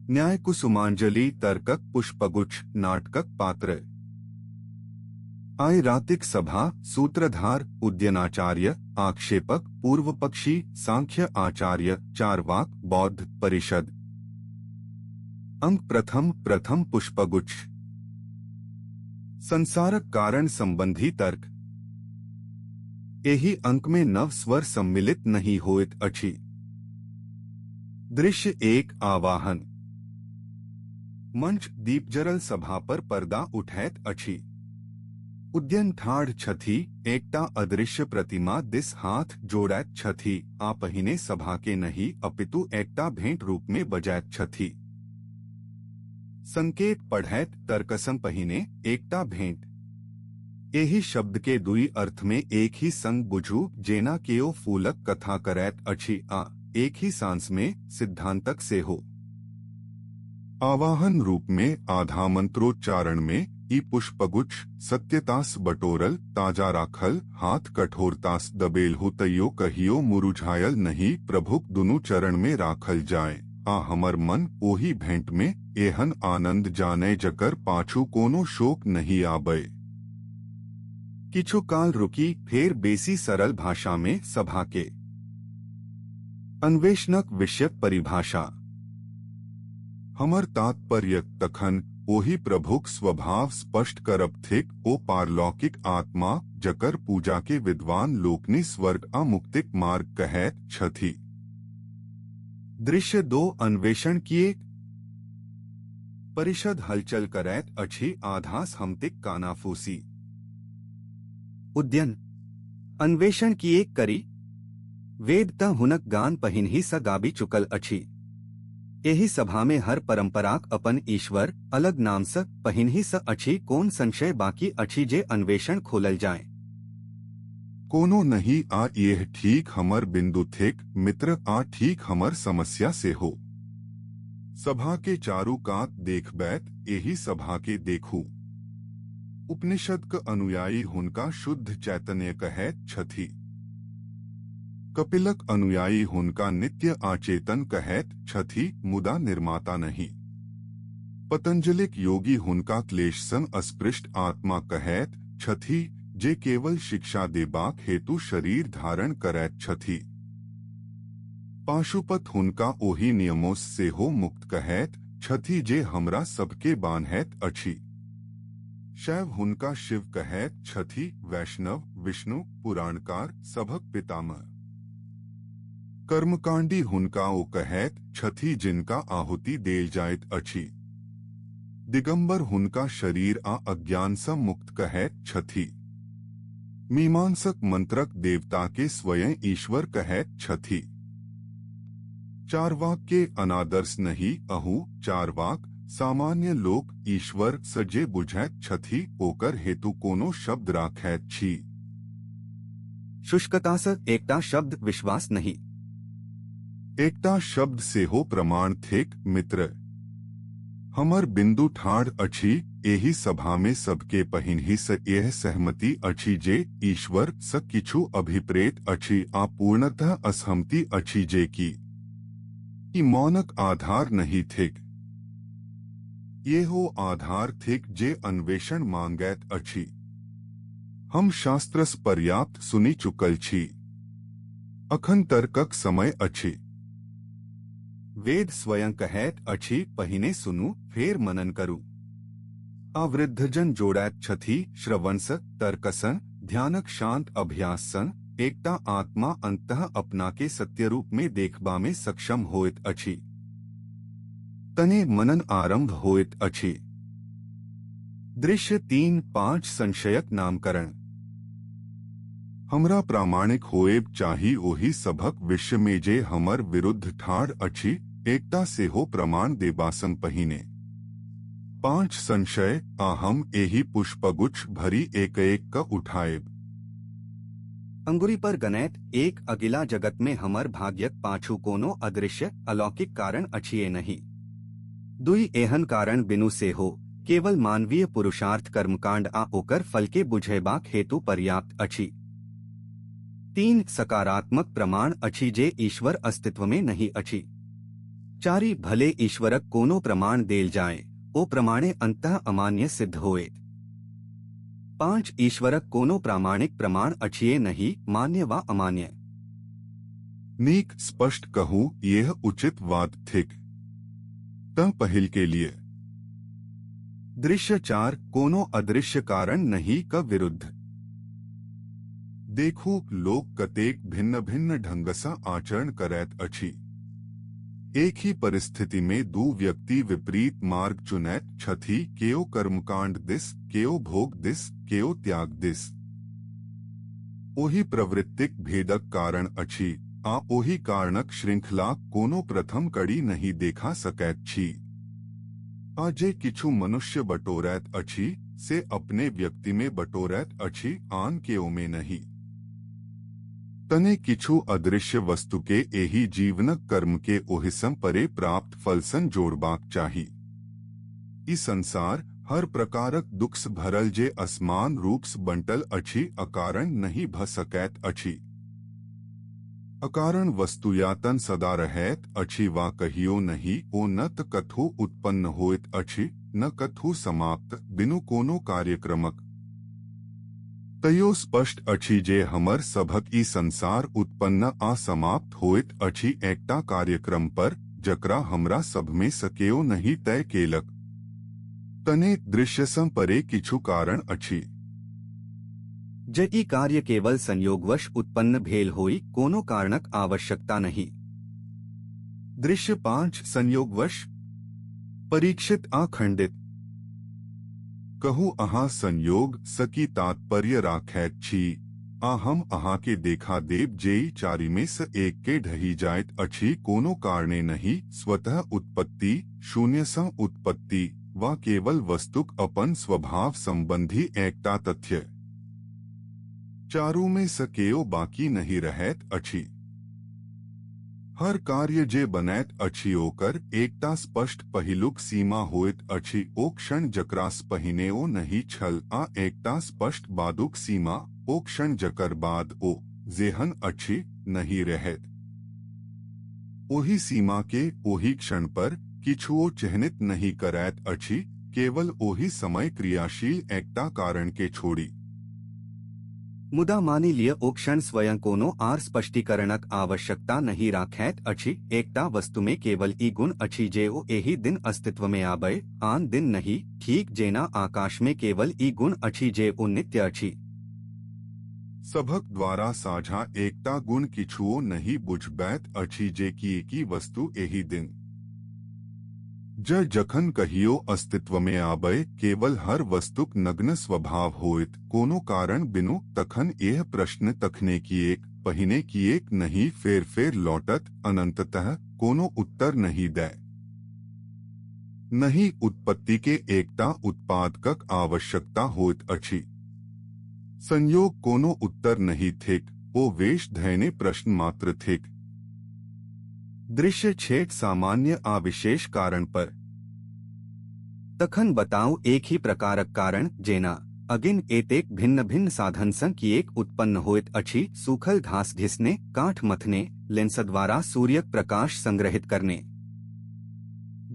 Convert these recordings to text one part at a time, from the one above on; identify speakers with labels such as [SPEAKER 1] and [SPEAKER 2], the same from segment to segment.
[SPEAKER 1] न्यायकुसुमांजलि तर्कक पुष्पगुच्छ नाटकक पात्र। आइ रातिक सभा सूत्रधार उद्यनाचार्य आक्षेपक पूर्वपक्षी सांख्य आचार्य चार्वाक बौद्ध परिषद। अंक प्रथम प्रथम पुष्पगुच्छ। संसारक कारण संबंधी तर्क। एहि अंक में नव स्वर सम्मिलित नहि होइत अछि। दृश्य 1 आवाहन। मंच दीपजरल सभा पर पर्दा उठैत अछि। उद्यन ठाढ़ छथि, एकटा अदृश्य प्रतिमा दिस हाथ जोड़ैत छथि आ पहिने सभा के नहि अपितु एकटा भेंट रूप में बजैत छथि। संकेत पढ़ैत तर्कसं पहिने एकटा भेंट। एहि शब्द के दुई अर्थ में एक ही संग बुझू, जेना केओ फूलक कथा करैत अछि आ एक ही सांस में सिद्धांतक सेहो।
[SPEAKER 2] आवाहन रूप में आधा मंत्रोच्चारण में ई पुष्पगुच्छ सत्यतास बटोरल ताजा राखल हाथ कठोरतास दबेल हो तैयो कहियो मुरुझायल नहीं प्रभुक दुनू चरण में राखल जाय आ हमर मन ओही भेंट में एहन आनंद जाने जकर पाछू कोनो शोक नहीं आबे।
[SPEAKER 1] किछु काल रुकी फेर बेसी सरल भाषा में सभा के अन्वेषणक विषयक परिभाषा।
[SPEAKER 2] हमर तात्पर्य तखन ओही प्रभुक स्वभाव स्पष्ट करब थिक, ओ पारलौकिक आत्मा जकर पूजा के विद्वान लोकनि स्वर्ग आ मुक्तिक मार्ग कहैत छथि।
[SPEAKER 1] दृश्य 2 अन्वेषण किए। परिषद हलचल करैत अछि, आधा हमतिक कानाफूसी। उद्यन अन्वेषण किए करी। वेद त हुनक गान पहिनहि स गाबि चुकल अछि। एहि सभा में हर परंपराक अपन ईश्वर अलग नाम स पहिनहि स अछि। कोन संशय बाकी अछि जे अन्वेषण खोलल जाय?
[SPEAKER 2] कोनो नहीं आ यह ठीक हमर बिंदु थिक मित्र, आ ठीक हमर समस्या सेहो। सभा के चारू कात देखबैत एहि सभा के देखू। उपनिषद क अनुयायी हुनका शुद्ध चैतन्य कहैत छथि। कपिलक अनुयायी हुनका नित्य आचेतन कहैत छथि, मुदा निर्माता नहीं। पतंजलिक योगी हुनका क्लेश सन अस्पृष्ट आत्मा कहैत छथि, जे केवल शिक्षा देबाक हेतु शरीर धारण करैत छथि। पाशुपत हुनका ओही नियमों सेहो मुक्त कहैत छथि जे हमरा सबके बान्हैत अछि। शैव हुनका शिव कहैत छथि, वैष्णव विष्णु, पुराणकार सभक पितामह। कर्मकांडी हुनका ओ कहैत छथि जिनका आहुति देल जाइत अछि। दिगंबर हुनका शरीर आ अज्ञान सँ मुक्त कहैत छथि। मीमांसक मंत्रक देवता के स्वयं ईश्वर कहैत छथि। चार्वाक के अनादर्श नहीं अहू चार्वाक सामान्य लोक ईश्वर स जे बुझैत छथि ओकर हेतु कोनो शब्द राखैत छी।
[SPEAKER 1] शुष्कता स एकटा शब्द विश्वास नहीं।
[SPEAKER 2] एकटा शब्द सेहो प्रमाण थिक मित्र। हमर बिंदु ठाढ़ अछि। एहि सभा में सबके पहिनहि स यह सहमति अछि जे ईश्वर स किछु अभिप्रेत अछि आ पूर्णतः असहमति अछि जे कि ई मौनक आधार नहीं थिक। येहो आधार थिक जे अन्वेषण मांगैत अछि। हम शास्त्रस पर्याप्त सुनि चुकल छी। अखन तर्कक समय अछि।
[SPEAKER 1] वेद स्वयं कहैत अछि पहिने सुनू फेर मनन करू। आ वृद्धजन जोड़ैत छथि श्रवणस तर्कसन ध्यानक शांत अभ्यास एकटा आत्मा अंतः अपना के सत्य रूप में देखबा में सक्षम होइत अछि। तने मनन आरंभ होइत अछि। दृश्य 3 5 संशयक नामकरण।
[SPEAKER 2] हमरा प्रामाणिक होएब चाही ओहि सभक विषय में जे हमर विरुद्ध ठाढ़ अछि, एकटा सेहो प्रमाण देबासं पहिने। 5 संशय आ हम एहि पुष्पगुच्छ भरि एक एक क उठाएब।
[SPEAKER 1] अंगुरी पर गनैत एक अगिला जगत में हमर भाग्यक पाछू कोनो अदृश्य अलौकिक कारण अछिए नहीं। 2 एहन कारण बिनु सेहो केवल मानवीय पुरुषार्थ कर्मकांड आ ओकर फल के बुझेबाक हेतु पर्याप्त अछि। 3 सकारात्मक प्रमाण अछि जे ईश्वर अस्तित्व में नहीं अछि। चारि, भले ईश्वरक कोनो प्रमाण देल जाय, ओ प्रमाणे अंततः अमान्य सिद्ध होएत। पाँच, ईश्वरक कोनो प्रामाणिक प्रमाण अछिए नहि, मान्य वा अमान्य।
[SPEAKER 2] नीक, स्पष्ट कहू, यह उचित वाद थिक। तँ पहिल के लिए।
[SPEAKER 1] दृश्य 4, कोनो अदृश्य कारण नहि क विरुद्ध।
[SPEAKER 2] देखू, लोक कतेक भिन्न भिन्न ढंगसँ आचरण करैत अछि। एक ही परिस्थिति में दू व्यक्ति विपरीत मार्ग चुनैत छथि, केओ कर्मकांड दिस, केओ भोग दिस, केओ त्याग दिस। ओहि प्रवृत्तिक भेदक कारण अछि आ ओहि कारणक श्रृंखलाक कोनो प्रथम कड़ी नहि देखा सकैत छी। आ जे किछु मनुष्य बटोरैत अछि, से अपने व्यक्तिमे बटोरैत अछि, आन केओमे नहि। तने किछु अदृश्य वस्तुके एहि जीवनक कर्मके ओहिसँ परे प्राप्त फलसँ जोड़बाक चाही। ई संसार, हर प्रकारक दुःखसँ भरल, जे असमान रूपसँ बंटल अछि, अकारण नहि भ सकैत अछि। अकारण वस्तु या तन सदा रहैत अछि वा कहियो नहि। ओ न त कतहु उत्पन्न होइत अछि, न कतहु समाप्त, बिनु कोनो कार्यक्रमक। तैयो स्पष्ट अछि जे हमर सभक ई संसार उत्पन्न आ समाप्त होइत अछि एकटा कार्यक्रम पर, जकरा हमरा सभमे सँ केओ नहि तय केलक। तने दृश्यसँ परे किछु कारण अछि।
[SPEAKER 1] जे ई कार्य केवल संयोगवश उत्पन्न भेल होई, कोनो कारणक आवश्यकता नहि। दृश्य 5, संयोगवश, परीक्षित आ खंडित।
[SPEAKER 2] कहू, अहाँ संयोग सँ की तात्पर्य राखैत छी, आ हम अहाँके देखा देब जे ई चारिमे सँ एक के ढहि जाइत अछि कोनो कारणे नहि, स्वतः उत्पत्ति, शून्यसँ उत्पत्ति वा केवल वस्तुक अपन स्वभाव संबंधी एकटा तथ्य। चारूमे सँ केओ बाकी नहि रहैत अछि। हर कार्य जे बनैत अछि, ओकर एकटा स्पष्ट पहिलुक सीमा होइत अछि, ओ क्षण जकरासँ पहिने ओ नहि छल, आ एकटा स्पष्ट बादुक सीमा, ओ क्षण जकर बाद ओ, जेहन अछि, नहि रहैत। ओहि सीमा के ओहि क्षण पर किछुओ चिह्नित नहि करैत अछि, केवल ओहि समय क्रियाशील एकटा कारण के छोड़ि।
[SPEAKER 1] मुदा मानि लिय ओ क्षण स्वयं कोनो आर स्पष्टीकरणक आवश्यकता नहि राखैत अछि। एकटा वस्तुमे केवल ई गुण अछि जे ओ एहि दिन अस्तित्वमे आबय, आन दिन नहि, ठीक जेना आकाशमे केवल ई गुण अछि जे ओ नित्य अछि।
[SPEAKER 2] सभक द्वारा साझा एकटा गुण किछुओ नहि बुझबैत अछि जे कि की वस्तु एहि दिन ज जखन कहियो अस्तित्वमे आबय केवल हर वस्तुक नग्न स्वभाव होइत, कोनो कारण बिनु, तखन एह प्रश्न तखने किएक, पहिने किएक नहि, फेर फेर लौटत, अनंततः कोनो उत्तर नहि दै। नहि उत्पत्ति के एकटा उत्पादकक आवश्यकता होइत अछि। संयोग कोनो उत्तर नहि थिक, ओ वेश धयने प्रश्न मात्र थिक।
[SPEAKER 1] दृश्य 6, सामान्य आ विशेष कारण पर। तखन बताउ, एक ही प्रकारक कारण, जेना अगिन, एतेक भिन्न भिन्न साधनसँ किएक उत्पन्न होइत अछि, सूखल घास घिसने, काठ मथने, लेंस द्वारा सूर्यक प्रकाश संग्रहित करने?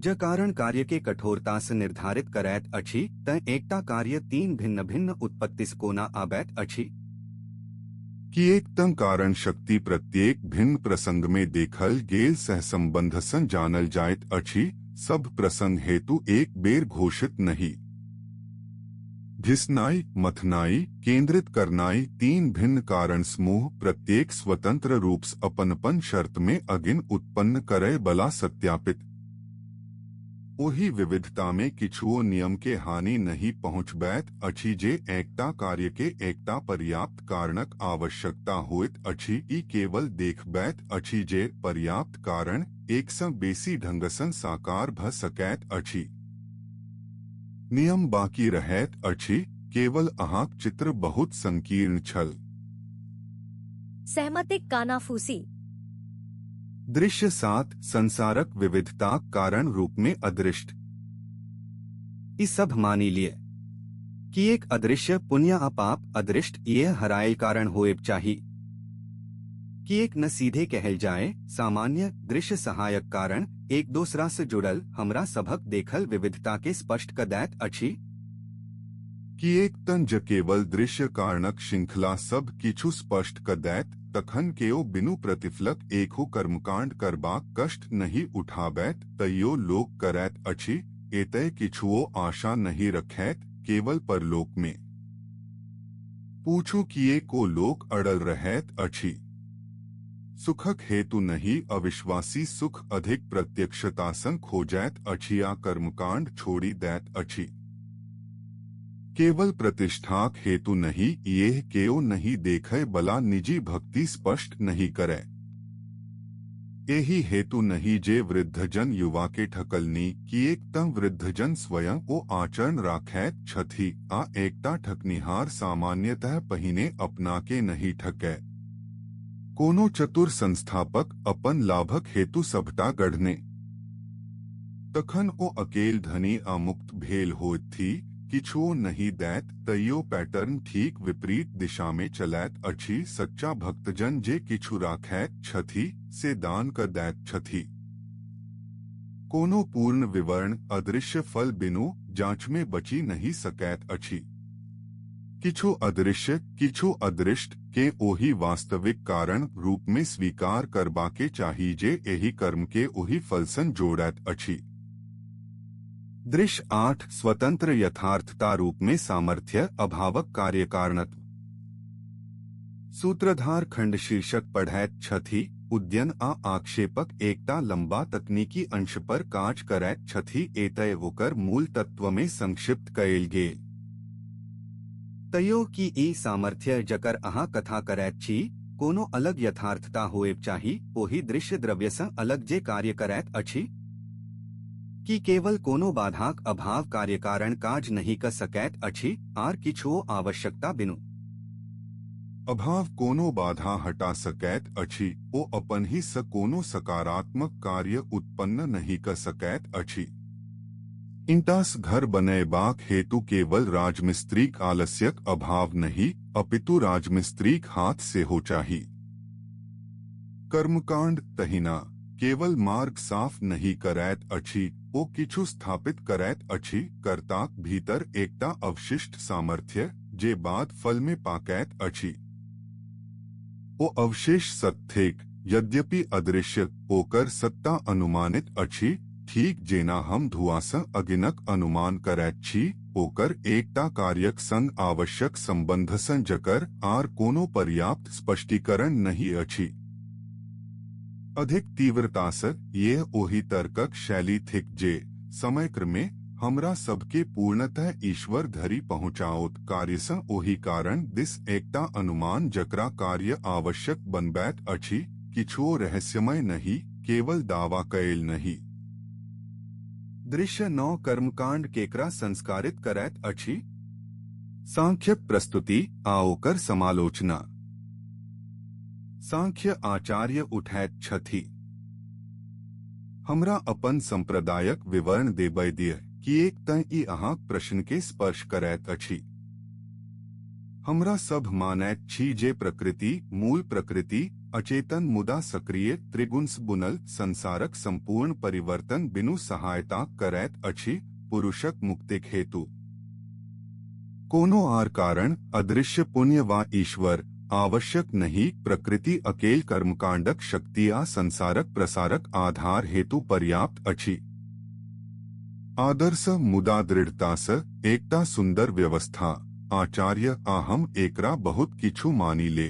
[SPEAKER 1] ज कारण कार्य के कठोरता से निर्धारित करैत अछि, तँ एकटा कार्य तीन भिन्न भिन्न उत्पत्तिसँ कोना आबैत अछि?
[SPEAKER 2] किएक तँ कारण शक्ति प्रत्येक भिन्न प्रसंगमे देखल गेल सहसंबंधसँ जानल जाइत अछि, सब प्रसंग हेतु एक बेर घोषित नहि। घिसनाई, मथनाई, केंद्रित करनाई तीन भिन्न कारण समूह, प्रत्येक स्वतंत्र रूपसँ अपन अपन शर्तमे अगिन उत्पन्न करय बला सत्यापित। ओहि विविधतामे किछुओ नियम के हानि नहि पहुँचबैत अछि जे एकटा कार्य के एकटा पर्याप्त कारणक आवश्यकता होइत अछि। ई केवल देखबैत अछि जे पर्याप्त कारण एकसँ बेसी ढंगसँ साकार भ सकैत अछि। नियम बाकी रहैत अछि, केवल अहाँक चित्र बहुत संकीर्ण छल।
[SPEAKER 3] सहमतिक कानाफूसी।
[SPEAKER 1] दृश्य 7, संसारक विविधताक कारण रूपमे अदृष्ट। ई सब मानि लिए कि एक अदृश्य पुण्य आ पाप अदृष्ट यह हरायल कारण होएब चाही? कि एक न सीधे कहल जाए, सामान्य दृश्य सहायक कारण एक दोसरासँ जुड़ल हमरा सभक देखल विविधताके स्पष्ट क दैत अछि?
[SPEAKER 2] किएक तँ जँ केवल दृश्य कारणक श्रृंखला सभ किछु स्पष्ट क दैत, तखन केओ बिनु प्रतिफलक एकहु कर्मकाण्ड करबाक कष्ट नहि उठाबैत, तैयो लोक करैत अछि, एतय किछुओ आशा नहि रखैत, केवल परलोकमे। पूछू किएक ओ लोक अड़ल रहैत अछि? सुखक हेतु नहि, अविश्वासी सुख अधिक प्रत्यक्षतासँ खोजैत अछि आ कर्मकाण्ड छोड़ि दैत अछि। केवल प्रतिष्ठाक हेतु नहि, इएह केओ नहि देखय बला निजी भक्ति स्पष्ट नहि करय। एहि हेतु नहि जे वृद्धजन युवाके ठकलनि, किएक तँ वृद्धजन स्वयं ओ आचरण राखैत छथि आ एकटा ठकनिहार सामान्यतः पहिने अपनाके नहि ठकय। कोनो चतुर संस्थापक अपन लाभक हेतु सभटा गढ़ने। तखन ओ अकेल धनी आ मुक्त भेल होथि, किछुओ नहि दैत, तैयो पैटर्न ठीक विपरीत दिशामे चलैत अछि। सच्चा भक्तजन जे किछु राखैत छथि से दान क दैत छथि। कोनो पूर्ण विवरण अदृश्य फल बिनु जाँचमे बचि नहि सकैत अछि। किछु अदृश्य, किछु अदृष्ट के ओहि वास्तविक कारण रूपमे स्वीकार करबाके चाही जे एहि कर्मके ओहि फलसँ जोड़ैत अछि।
[SPEAKER 1] दृश्य 8 स्वतंत्र यथार्थता रूप में सामर्थ्य अभावक कार्यकारणत्व। सूत्रधार खंड शीर्षक पढ़ैत छथि, उद्यन आ आक्षेपक एकटा लंबा तकनीकी अंश पर काज करैत छथि, एतय ओकर मूल तत्व में संक्षिप्त कयल गेल। तैयो की ई सामर्थ्य जकर अहाँ कथा करैत छी कोनो अलग यथार्थता होएब चाही, ओहि दृश्य द्रव्यसँ अलग जे कार्य करैत अछि? कि केवल कोनो बाधाक अभाव कार्यकारण काज नहि क सकैत अछि, आर किछुओ आवश्यकता बिनु?
[SPEAKER 2] अभाव कोनो बाधा हटा सकैत अछि, ओ अपनहि सँ कोनो सकारात्मक कार्य उत्पन्न नहि क सकैत अछि। ईंटासँ घर बनयबाक हेतु केवल राजमिस्त्रीक आलस्यक अभाव नहि, अपितु राजमिस्त्रीक हाथ सेहो चाही। कर्मकाण्ड तहिना केवल मार्ग साफ नहि करैत अछि, ओ किछु स्थापित करैत अछि, कर्ताक भीतर एकटा अवशिष्ट सामर्थ्य जे बाद फलमे पाकैत अछि। ओ अवशेष सत्य, यद्यपि अदृश्य, ओकर सत्ता अनुमानित अछि, ठीक जेना हम धुआँसँ अगिनक अनुमान करैत छी, ओकर एकटा कार्यक संग आवश्यक संबंधसँ जकर आर कोनो पर्याप्त स्पष्टीकरण नहि अछि। अधिक तीव्रतासँ यह ओहि तर्कक शैली थिक जे समयक्रमे हमरा सबके पूर्णतः ईश्वर धरि पहुँचाओत। कार्यसँ ओहि कारण दिस एकटा अनुमान जकरा कार्य आवश्यक बनबैत अछि, किछुओ रहस्यमय नहि, केवल दावा कयल नहि।
[SPEAKER 1] दृश्य 9 कर्मकांड केकरा संस्कारित करैत अछि? सांख्यक प्रस्तुति आ ओकर समालोचना। सांख्य आचार्य उठैत छथि, हमरा अपन संप्रदायक विवरण देबय दिय, किएक तँ ई अहाँक प्रश्नके स्पर्श करैत अछि। हमरा सब मानैत छी जे प्रकृति, मूल प्रकृति, अचेतन मुदा सक्रिय त्रिगुणसँ बुनल संसारक संपूर्ण परिवर्तन बिनु सहायता करैत अछि पुरुषक मुक्तिक हेतु। कोनो आर कारण, अदृश्य पुण्य वा ईश्वर आवश्यक नहि, प्रकृति अकेल कर्मकांडक शक्ति आ संसारक प्रसारक आधार हेतु पर्याप्त अछि।
[SPEAKER 2] आदर्श मुदा दृढ़तासँ एकटा सुंदर व्यवस्था। आचार्य आ हम एकरा बहुत किछु मानि ले।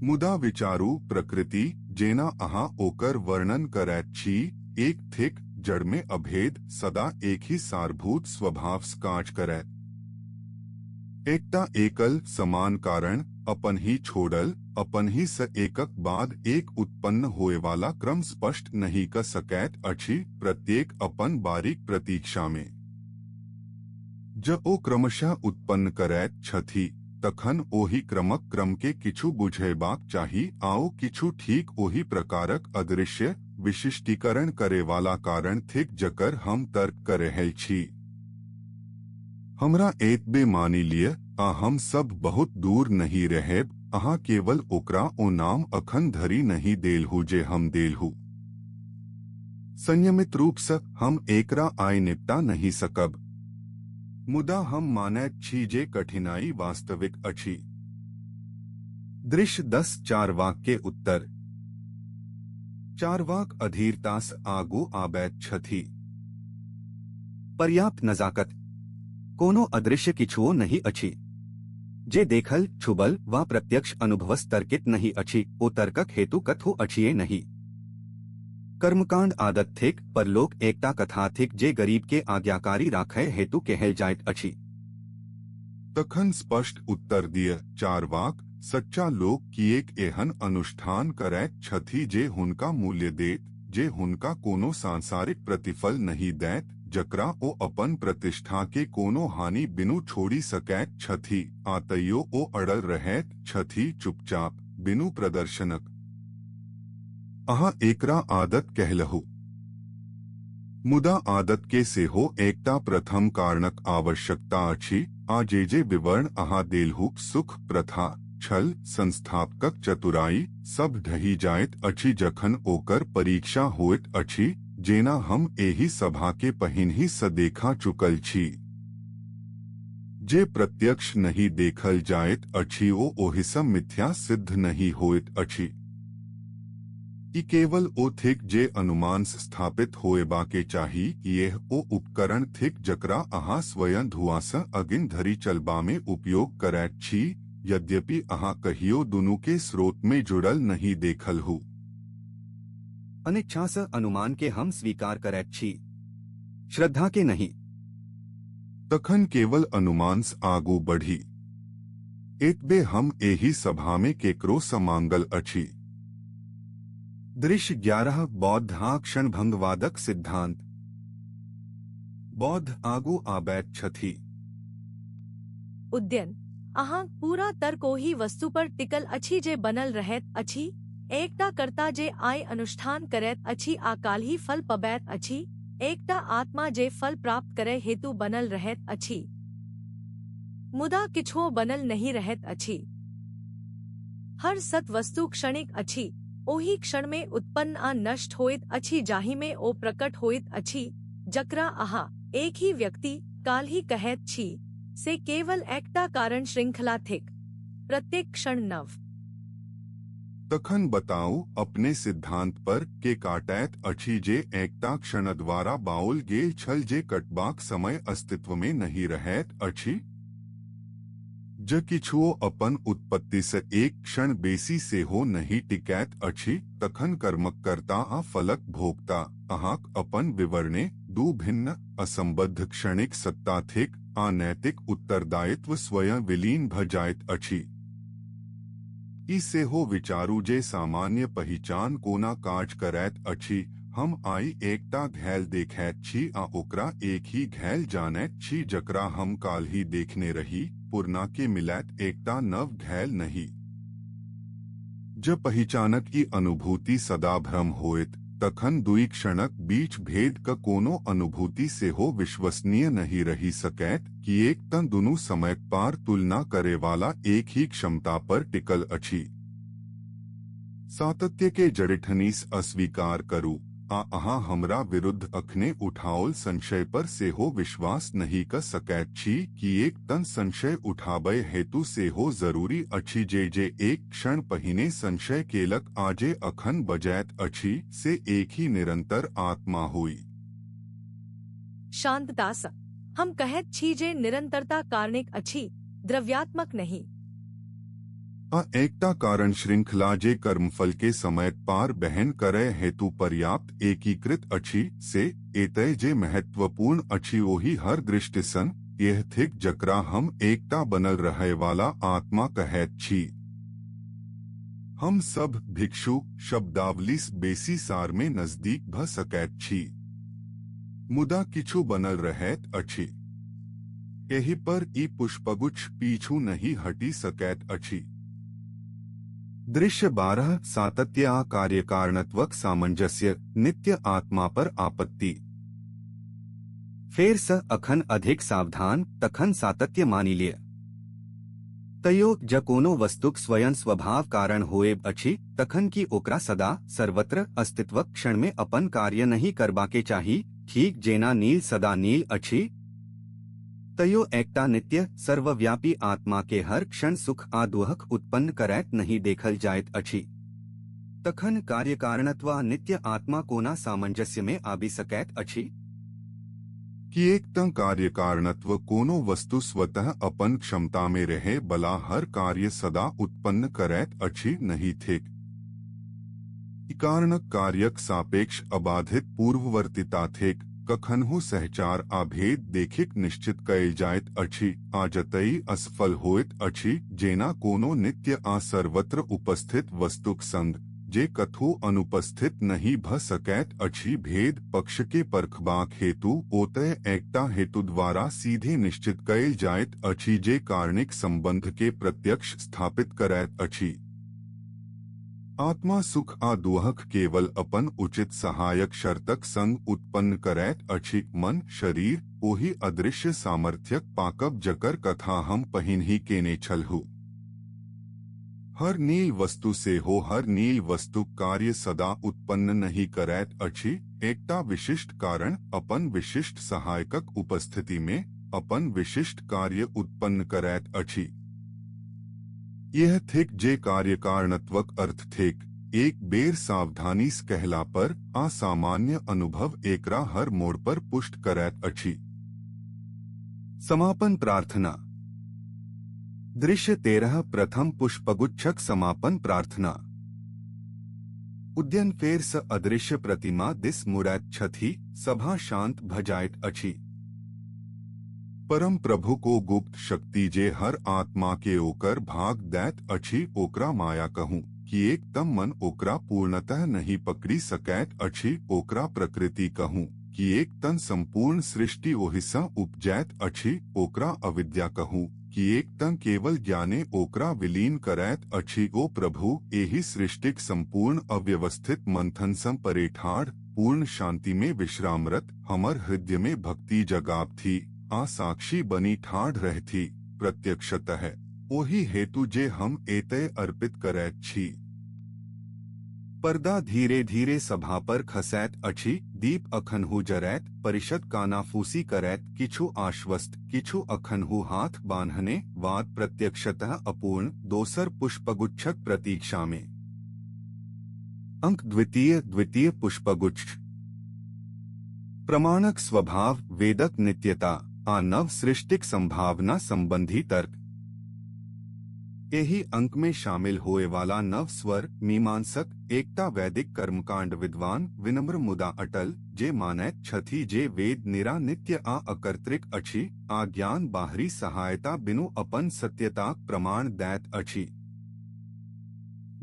[SPEAKER 2] मुदा विचारू, प्रकृति जेना अहाँ ओकर वर्णन करैत छी, एक थिक, जड़मे अभेद, सदा एक ही सारभूत स्वभाव काज करैत। एकटा एकल समान कारण, अपन ही छोड़ल, अपन ही स एकक बाद एक उत्पन्न होएवाला क्रम स्पष्ट नहीं क सकैत अछि, प्रत्येक अपन बारीक प्रतीक्षा में। ज ओ क्रमशः उत्पन्न करैत छथि, तखन ओहि क्रमक क्रम के किछु बुझेबाक चाही आओ किछु ठीक ओहि प्रकारक अदृश्य विशिष्टीकरण करेवाला कारण थिक जकर हम तर्क कर रहल छी। हमरा एतबे मानि लिय आ हम सब बहुत दूर नहीं रहेब, अहाँ केवल ओकरा ओ नाम अखन धरि नहीं देलहु जे हम देलहु। संयमित रूपसँ हम एकरा आइ निपटा नहि सकब। मुदा हम मानैत छी जे कठिनाई वास्तविक अछि।
[SPEAKER 1] दृश्य 10 चार्वाक के उत्तर। चार्वाक अधीरतासँ आगू आबैत छथि। पर्याप्त नजाकत। कोनो अदृश्य किछुओ नहि अछि। जे देखल, छुबल वा प्रत्यक्ष अनुभवसँ तर्कित नहि अछि, ओ तर्कक हेतु कतहु अछिए नहि। कर्मकांड आदत थिक, परलोक एकटा कथा थिक जे गरीब के आज्ञाकारी राखय हेतु कहल जाइत अछि।
[SPEAKER 2] तखन स्पष्ट उत्तर दिय, चार्वाक, सच्चा लोक किएक एहन अनुष्ठान करैत छथि जे हुनका मूल्य देत, जे हुनका कोनो सांसारिक प्रतिफल नहि दैत, जकरा ओ अपन प्रतिष्ठा के कोनो हानि बिनु छोड़ि सकैत छथि, आ तैयो ओ अड़ल रहैत छथि, चुपचाप, बिनु प्रदर्शनक? अहाँ एकरा आदत कहलहु। मुदा आदत के सेहो एकटा प्रथम कारणक आवश्यकता अछि, आ जे जे विवरण अहाँ देलहु, सुख, प्रथा, छल, संस्थापकक चतुराई, सब ढहि जाइत अछि जखन ओकर परीक्षा होइत अछि, जेना हम एहि सभा के पहिनहि सँ देखा चुकल छी। जे प्रत्यक्ष नहि देखल जाइत अछि ओ ओहिसँ मिथ्या सिद्ध नहि होइत अछि। ई केवल ओ थिक जे अनुमानसँ स्थापित होएबाके चाही। इएह ओ उपकरण थिक जकरा अहाँ स्वयं धुआँसँ अगिन धरि चलबामे उपयोग करैत छी, यद्यपि अहाँ कहियो दुनूके स्रोतमे जुड़ल नहि देखलहु।
[SPEAKER 1] अनिच्छासँ अनुमान के हम स्वीकार करैत छी, श्रद्धा के नहि।
[SPEAKER 2] तखन केवल अनुमानसँ आगू बढ़ी। एतबे हम एहि सभामे केकरोसँ मांगल अछि।
[SPEAKER 1] दृश्य 11 बौद्ध आ क्षणभंगवादक सिद्धांत। बौद्ध आगू आबैत छथि।
[SPEAKER 3] उद्यन, अहाँक पूरा तर्क ओहि वस्तु पर टिकल अछि जे बनल रहैत अछि, एकटा कर्ता जे आइ अनुष्ठान करैत अछि आ काल्हि फल पबैत अछि, एकटा आत्मा जे फल प्राप्त करय हेतु बनल रहैत अछि। मुदा किछुओ बनल नहि रहैत अछि। हर सत वस्तु क्षणिक अछि, ओहि क्षणमे उत्पन्न आ नष्ट होइत अछि जाहिमे ओ प्रकट होइत अछि, जकरा अहाँ एक ही व्यक्ति काल्हि कहैत छी, से केवल एकटा कारण श्रृंखला थिक। प्रत्येक क्षण नव।
[SPEAKER 2] तखन बताउ, अपने सिद्धांत पर के काटैत अछि जे एकटा क्षण द्वारा बाओल गेल छल जे कटबाक समय अस्तित्वमे नहि रहैत अछि? जँ किछुओ अपन उत्पत्तिसँ एक क्षण बेसी सेहो नहि टिकैत अछि, तखन कर्मक कर्ता आ फलक भोक्ता, अहाँक अपन विवरणे, दू भिन्न, असंबद्ध क्षणिक सत्ता थिक, आ नैतिक उत्तरदायित्व स्वयं विलीन भ जाइत अछि। ई सेहो विचारू जे सामान्य पहिचान कोना काज करैत अछि। हम आइ एकटा घैल देखैत छी आ ओकरा एक ही घैल जानैत छी जकरा हम काल्हि देखने रही, पुरना के मिलैत एकटा नव घैल नहि। जँ पहिचानक ई अनुभूति सदा भ्रम होइत, तखन दुइ क्षणक बीच भेद क कोनो अनुभूति सेहो विश्वसनीय नहि रहि सकैत, किएक तँ दुनू समयक पार तुलना करेवाला एक ही क्षमता पर टिकल अछि। सातत्य के जड़िठनीसँ अस्वीकार करू, आ अहाँ हमरा विरुद्ध अखने उठाओल संशय पर सेहो विश्वास नहि क सकैत छी, किएक तँ संशय उठाबय हेतु सेहो जरूरी अछि जे जे एक क्षण पहिने संशय केलक आ जे अखन बजैत अछि से एक ही निरंतर आत्मा होइ।
[SPEAKER 3] शांततासँ हम कहैत छी जे निरंतरता कारणिक अछि, द्रव्यात्मक नहि।
[SPEAKER 2] आ एकटा कारण श्रृंखला जे कर्मफल के समयक पार बहन करय हेतु पर्याप्त एकीकृत अछि, से एतय जे महत्वपूर्ण अछि ओहि हर दृष्टिसँ यह थिक जकरा हम एकटा बनल रहयवाला आत्मा कहैत छी। हम सब भिक्षु शब्दावलीसँ बेसी सारमे नजदीक भ सकैत छी। मुदा किछु बनल रहैत अछि। एहि पर ई पुष्पगुच्छ पीछू नहि हटि सकैत अछि।
[SPEAKER 1] दृश्य 12 सातत्य आ कार्यकारणत्वक सामंजस्य, नित्य आत्मा पर आपत्ति। फेरसँ अखन अधिक सावधान, तखन सातत्य मानि लिय। तैयो जँ कोनो वस्तुक स्वयं स्वभाव कारण होएब अछि, तखन की ओकरा सदा सर्वत्र अस्तित्वक क्षणमे अपन कार्य नहि करबाके चाही, ठीक जेना नील सदा नील अछि? तैयो एकटा नित्य सर्वव्यापी आत्मा के हर क्षण सुख आ दुःख उत्पन्न करैत नहि देखल जाइत अछि। तखन कार्यकारणत्व आ नित्य आत्मा कोना सामंजस्यमे आबि सकैत अछि?
[SPEAKER 2] किएक तँ कार्यकारणत्व कोनो वस्तु स्वतः अपन क्षमतामे रहै बला हर कार्य सदा उत्पन्न करैत अछि नहि थिक। ई कारणक कार्यक सापेक्ष अबाधित पूर्ववर्तिता थिक, कखनहु सहचार आ भेद देखिक निश्चित कयल जाइत अछि आ जतय असफल होइत अछि, जेना कोनो नित्य आ सर्वत्र उपस्थित वस्तुक संग, जे कतहु अनुपस्थित नहि भ सकैत अछि, भेद पक्षके परखबाक हेतु ओतय एकटा हेतु द्वारा सीधे निश्चित कयल जाइत अछि जे कारणिक संबंधके प्रत्यक्ष स्थापित करैत अछि। आत्मा सुख आ दुःख केवल अपन उचित सहायक शर्तक संग उत्पन्न करैत अछि। मन, शरीर, ओहि अदृश्य सामर्थ्यक पाकब जकर कथा हम पहिनहि केने छलहुँ। हर नील वस्तु सेहो हर नील वस्तुक कार्य सदा उत्पन्न नहि करैत अछि। एकटा विशिष्ट कारण अपन विशिष्ट सहायकक उपस्थितिमे अपन विशिष्ट कार्य उत्पन्न करैत अछि। यह थिक जे कार्यकारणत्वक अर्थ थिक। एक बेर सावधानीसँ कहला पर आ सामान्य अनुभव एकरा हर मोड़ पर पुष्ट करैत अछि।
[SPEAKER 1] समापन प्रार्थना। दृश्य 13 प्रथम पुष्पगुच्छक समापन प्रार्थना। उद्यन फेर स अदृश्य प्रतिमा दिस मुड़ैत छथि, सभा शांत भ जाइत अछि।
[SPEAKER 2] परम प्रभु को गुप्त शक्ति जे हर आत्मा के ओकर भाग दैत अछि ओकरा माया कहूँ, किएक तम मन ओकरा पूर्णतः नहीं पकड़ी सकैत अछि ओकरा प्रकृति कहूँ, किएक तन संपूर्ण सृष्टि ओहिसँ उपजैत अछि ओकरा अविद्या कहूँ, किएक तन केवल ज्ञाने ओकरा विलीन करैत अछि। ओ प्रभु, एहि सृष्टिक संपूर्ण अव्यवस्थित मंथनसँ परे ठाढ़ पूर्ण शांति में विश्रामरत हमर हृदय में भक्ति जगाबथि आ साक्षी बनी ठाढ़ रहथि प्रत्यक्षतः ओहि हेतु जे हम एतय अर्पित करैत छी।
[SPEAKER 1] पर्दा धीरे धीरे सभा पर खसैत अछि, दीप अखनहु जरैत, परिषद कानाफूसी करैत, किछु आश्वस्त, किछु अखनहु हाथ बान्हने, वाद प्रत्यक्षतः अपूर्ण, दोसर पुष्पगुच्छक प्रतीक्षा में। अंक द्वितीय द्वितीय पुष्पगुच्छ। प्रमाणक स्वभाव, वेदक नित्यता आ नव सृष्टिक संभावना संबंधी तर्क। एहि अंक में शामिल होए वाला नव स्वर मीमांसक एकटा वैदिक कर्मकांड विद्वान विनम्र मुदा अटल, जे मानैत छथि जे वेद निरा नित्य आ अकर्तृक अछि आ ज्ञान बाहरी सहायता बिनु अपन सत्यताक प्रमाण दैत अछि।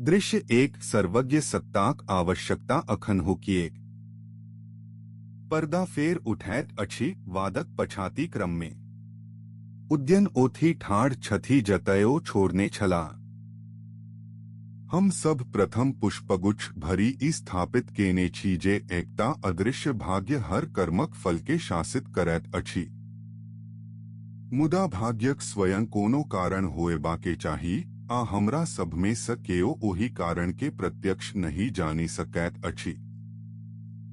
[SPEAKER 1] दृश्य 1 सर्वज्ञ सत्ताक आवश्यकता अखनहु किएक? पर्दा फेर उठैत अछि वादक पछाति क्रम में। उद्यन ओथी ठाढ़ छथि जतय ओ छोड़ने छला।
[SPEAKER 2] हम सब प्रथम पुष्पगुच्छ भरि ई स्थापित केने छी जे एकटा अदृश्य भाग्य हर कर्मक फल के शासित करैत अछि। मुदा भाग्यक स्वयं कोनो कारण होएबाके चाही आ हमरा सबमे सँ केओ ओहि कारण के प्रत्यक्ष नहि जानि सकैत अछि।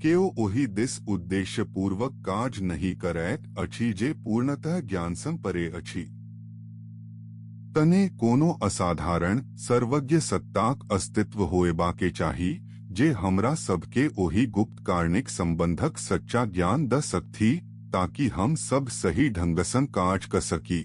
[SPEAKER 2] केओ ओहि दिस उद्देश्य पूर्वक काज नहि करैत अछि जे पूर्णतः ज्ञानसँ परे अछि। तने कोनो असाधारण सर्वज्ञ सत्ताक अस्तित्व होएबाके चाही जे हमरा सबके ओहि गुप्त कारणिक संबंधक सच्चा ज्ञान द सकथि ताकि हम सब सही ढंगसँ काज क सकी।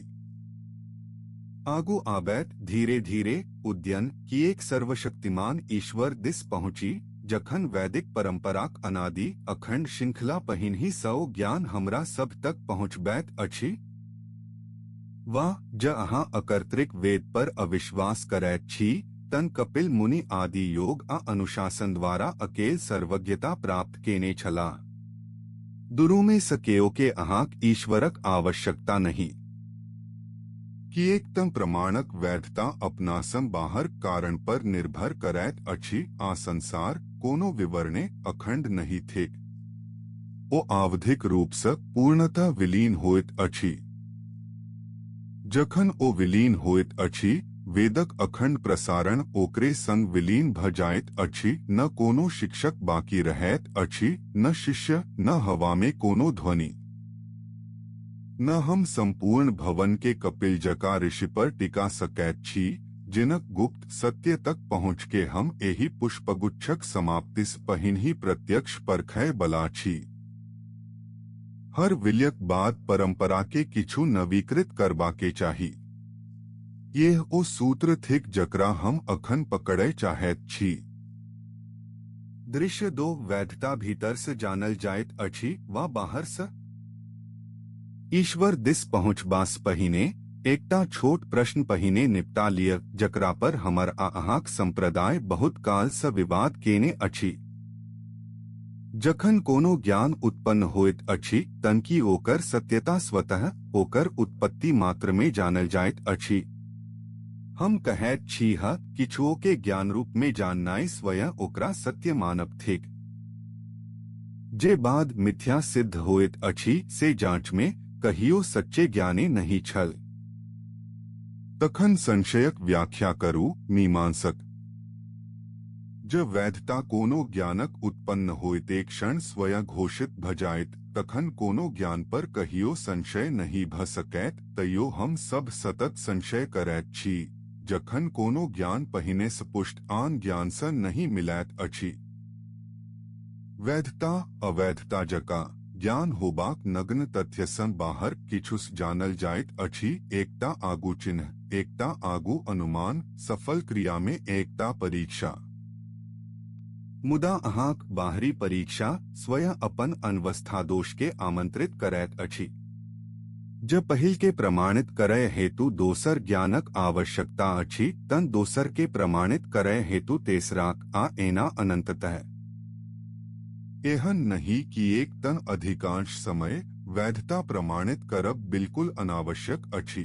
[SPEAKER 1] आगू आबैत धीरे धीरे उद्यन किएक सर्वशक्तिमान ईश्वर दिस पहुँची, जखन वैदिक परंपराक अनादि अखंड श्रृंखला पहिनहि सौ ज्ञान हमरा सब तक पहुँचबैत अछि। वाह, ज अहाँ अकर्तृक वेद पर अविश्वास करैत छी तन कपिल मुनि आदि योग आ अनुशासन द्वारा अकेल सर्वज्ञता प्राप्त केने छलाह। दुरूमे स केओ के अहाँक ईश्वरक आवश्यकता नहीं।
[SPEAKER 2] किएक तँ प्रमाणक वैधता अपनासँ बाहर कारण पर निर्भर करैत अछि आ संसार कोनो विवरणे अखंड नहि थिक। ओ आवधिक रूपसँ पूर्णतः विलीन होइत अछि। जखन ओ विलीन होइत अछि, वेदक अखंड प्रसारण ओकरे संग विलीन भ जाइत अछि। न कोनो शिक्षक बाकी रहैत अछि, न शिष्य, न हवामे कोनो ध्वनि। न हम सम्पूर्ण भवन के कपिल जकाँ ऋषि पर टिका सकैत छी, जिनक गुप्त सत्य तक पहुँच के हम एहि पुष्पगुच्छक समाप्तिसँ पहिनहि प्रत्यक्ष परखय बला छी। हर विलयक बाद परंपरा के किछु नवीकृत करबाके चाही। यैह ओ सूत्र थिक जकरा हम अखन पकड़य चाहैत छी।
[SPEAKER 1] दृश्य 2 वैधता भीतरसँ जानल जाइत अछि वा बाहरसँ? ईश्वर दिस पहुँचबासँ पहिने एकटा छोट प्रश्न पहिने निपटा लिअ, जकरा पर हमर आ अहाँक संप्रदाय बहुत कालसँ विवाद केने अछि। जखन कोनो ज्ञान उत्पन्न होइत अछि तन की ओकर सत्यता स्वतः ओकर उत्पत्ति मात्रमे जानल जाइत अछि? हम कहैत छी ह, किछुओ के ज्ञान रूप में जाननाइ स्वयं ओकरा सत्य मानब थिक। जे बाद मिथ्या सिद्ध होइत अछि से जांच में कहियो सच्चे ज्ञाने नहि छल।
[SPEAKER 2] तखन संशयक व्याख्या करू मीमांसक। जँ वैधता कोनो ज्ञानक उत्पन्न होइते क्षण स्वयं घोषित भ जाइत, तखन कोनो ज्ञान पर कहियो संशय नहि भ सकैत, तैयो हम सब सतत संशय करैत छी, जखन कोनो ज्ञान पहिनेसँ पुष्ट आन ज्ञानसँ नहि मिलैत अछि। वैधता अवैधता जकाँ ज्ञान होबाक नग्न तथ्यसँ बाहर किछुसँ जानल जाइत अछि, एकटा आगू चिन्ह, एकटा आगू अनुमान, सफल क्रियामे एकटा परीक्षा।
[SPEAKER 1] मुदा अहाँक बाहरी परीक्षा स्वयं अपन अनवस्था दोष के आमंत्रित करैत अछि। जँ पहिल के प्रमाणित करय हेतु दोसर ज्ञानक आवश्यकता अछि तन दोसर के प्रमाणित करय हेतु तेसराक, आ एना अनंततः।
[SPEAKER 2] एहन नहि कि एक तन अधिकांश समय वैधता प्रमाणित करब बिल्कुल अनावश्यक अछि।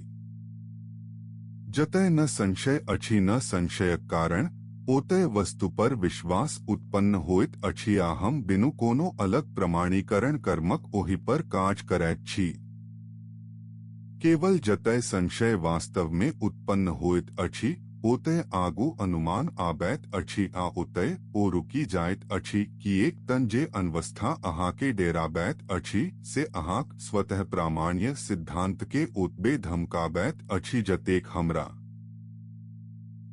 [SPEAKER 2] जतय न संशय अछि न संशयक कारण, ओतय वस्तु पर विश्वास उत्पन्न होइत अछि आ हम बिनु कोनो अलग प्रमाणीकरण कर्मक ओहि पर काज करैत छी। केवल जतय संशय वास्तव में उत्पन्न होइत अछि ओतय आगू अनुमान आबैत अछि आ ओतय ओ रुकि जाइत अछि, किएक तन जे अनवस्था अहाँके डेराबैत अछि से अहाँक स्वतः प्रामाण्य सिद्धांत के ओतबे धमकाबैत अछि जतेक हमरा।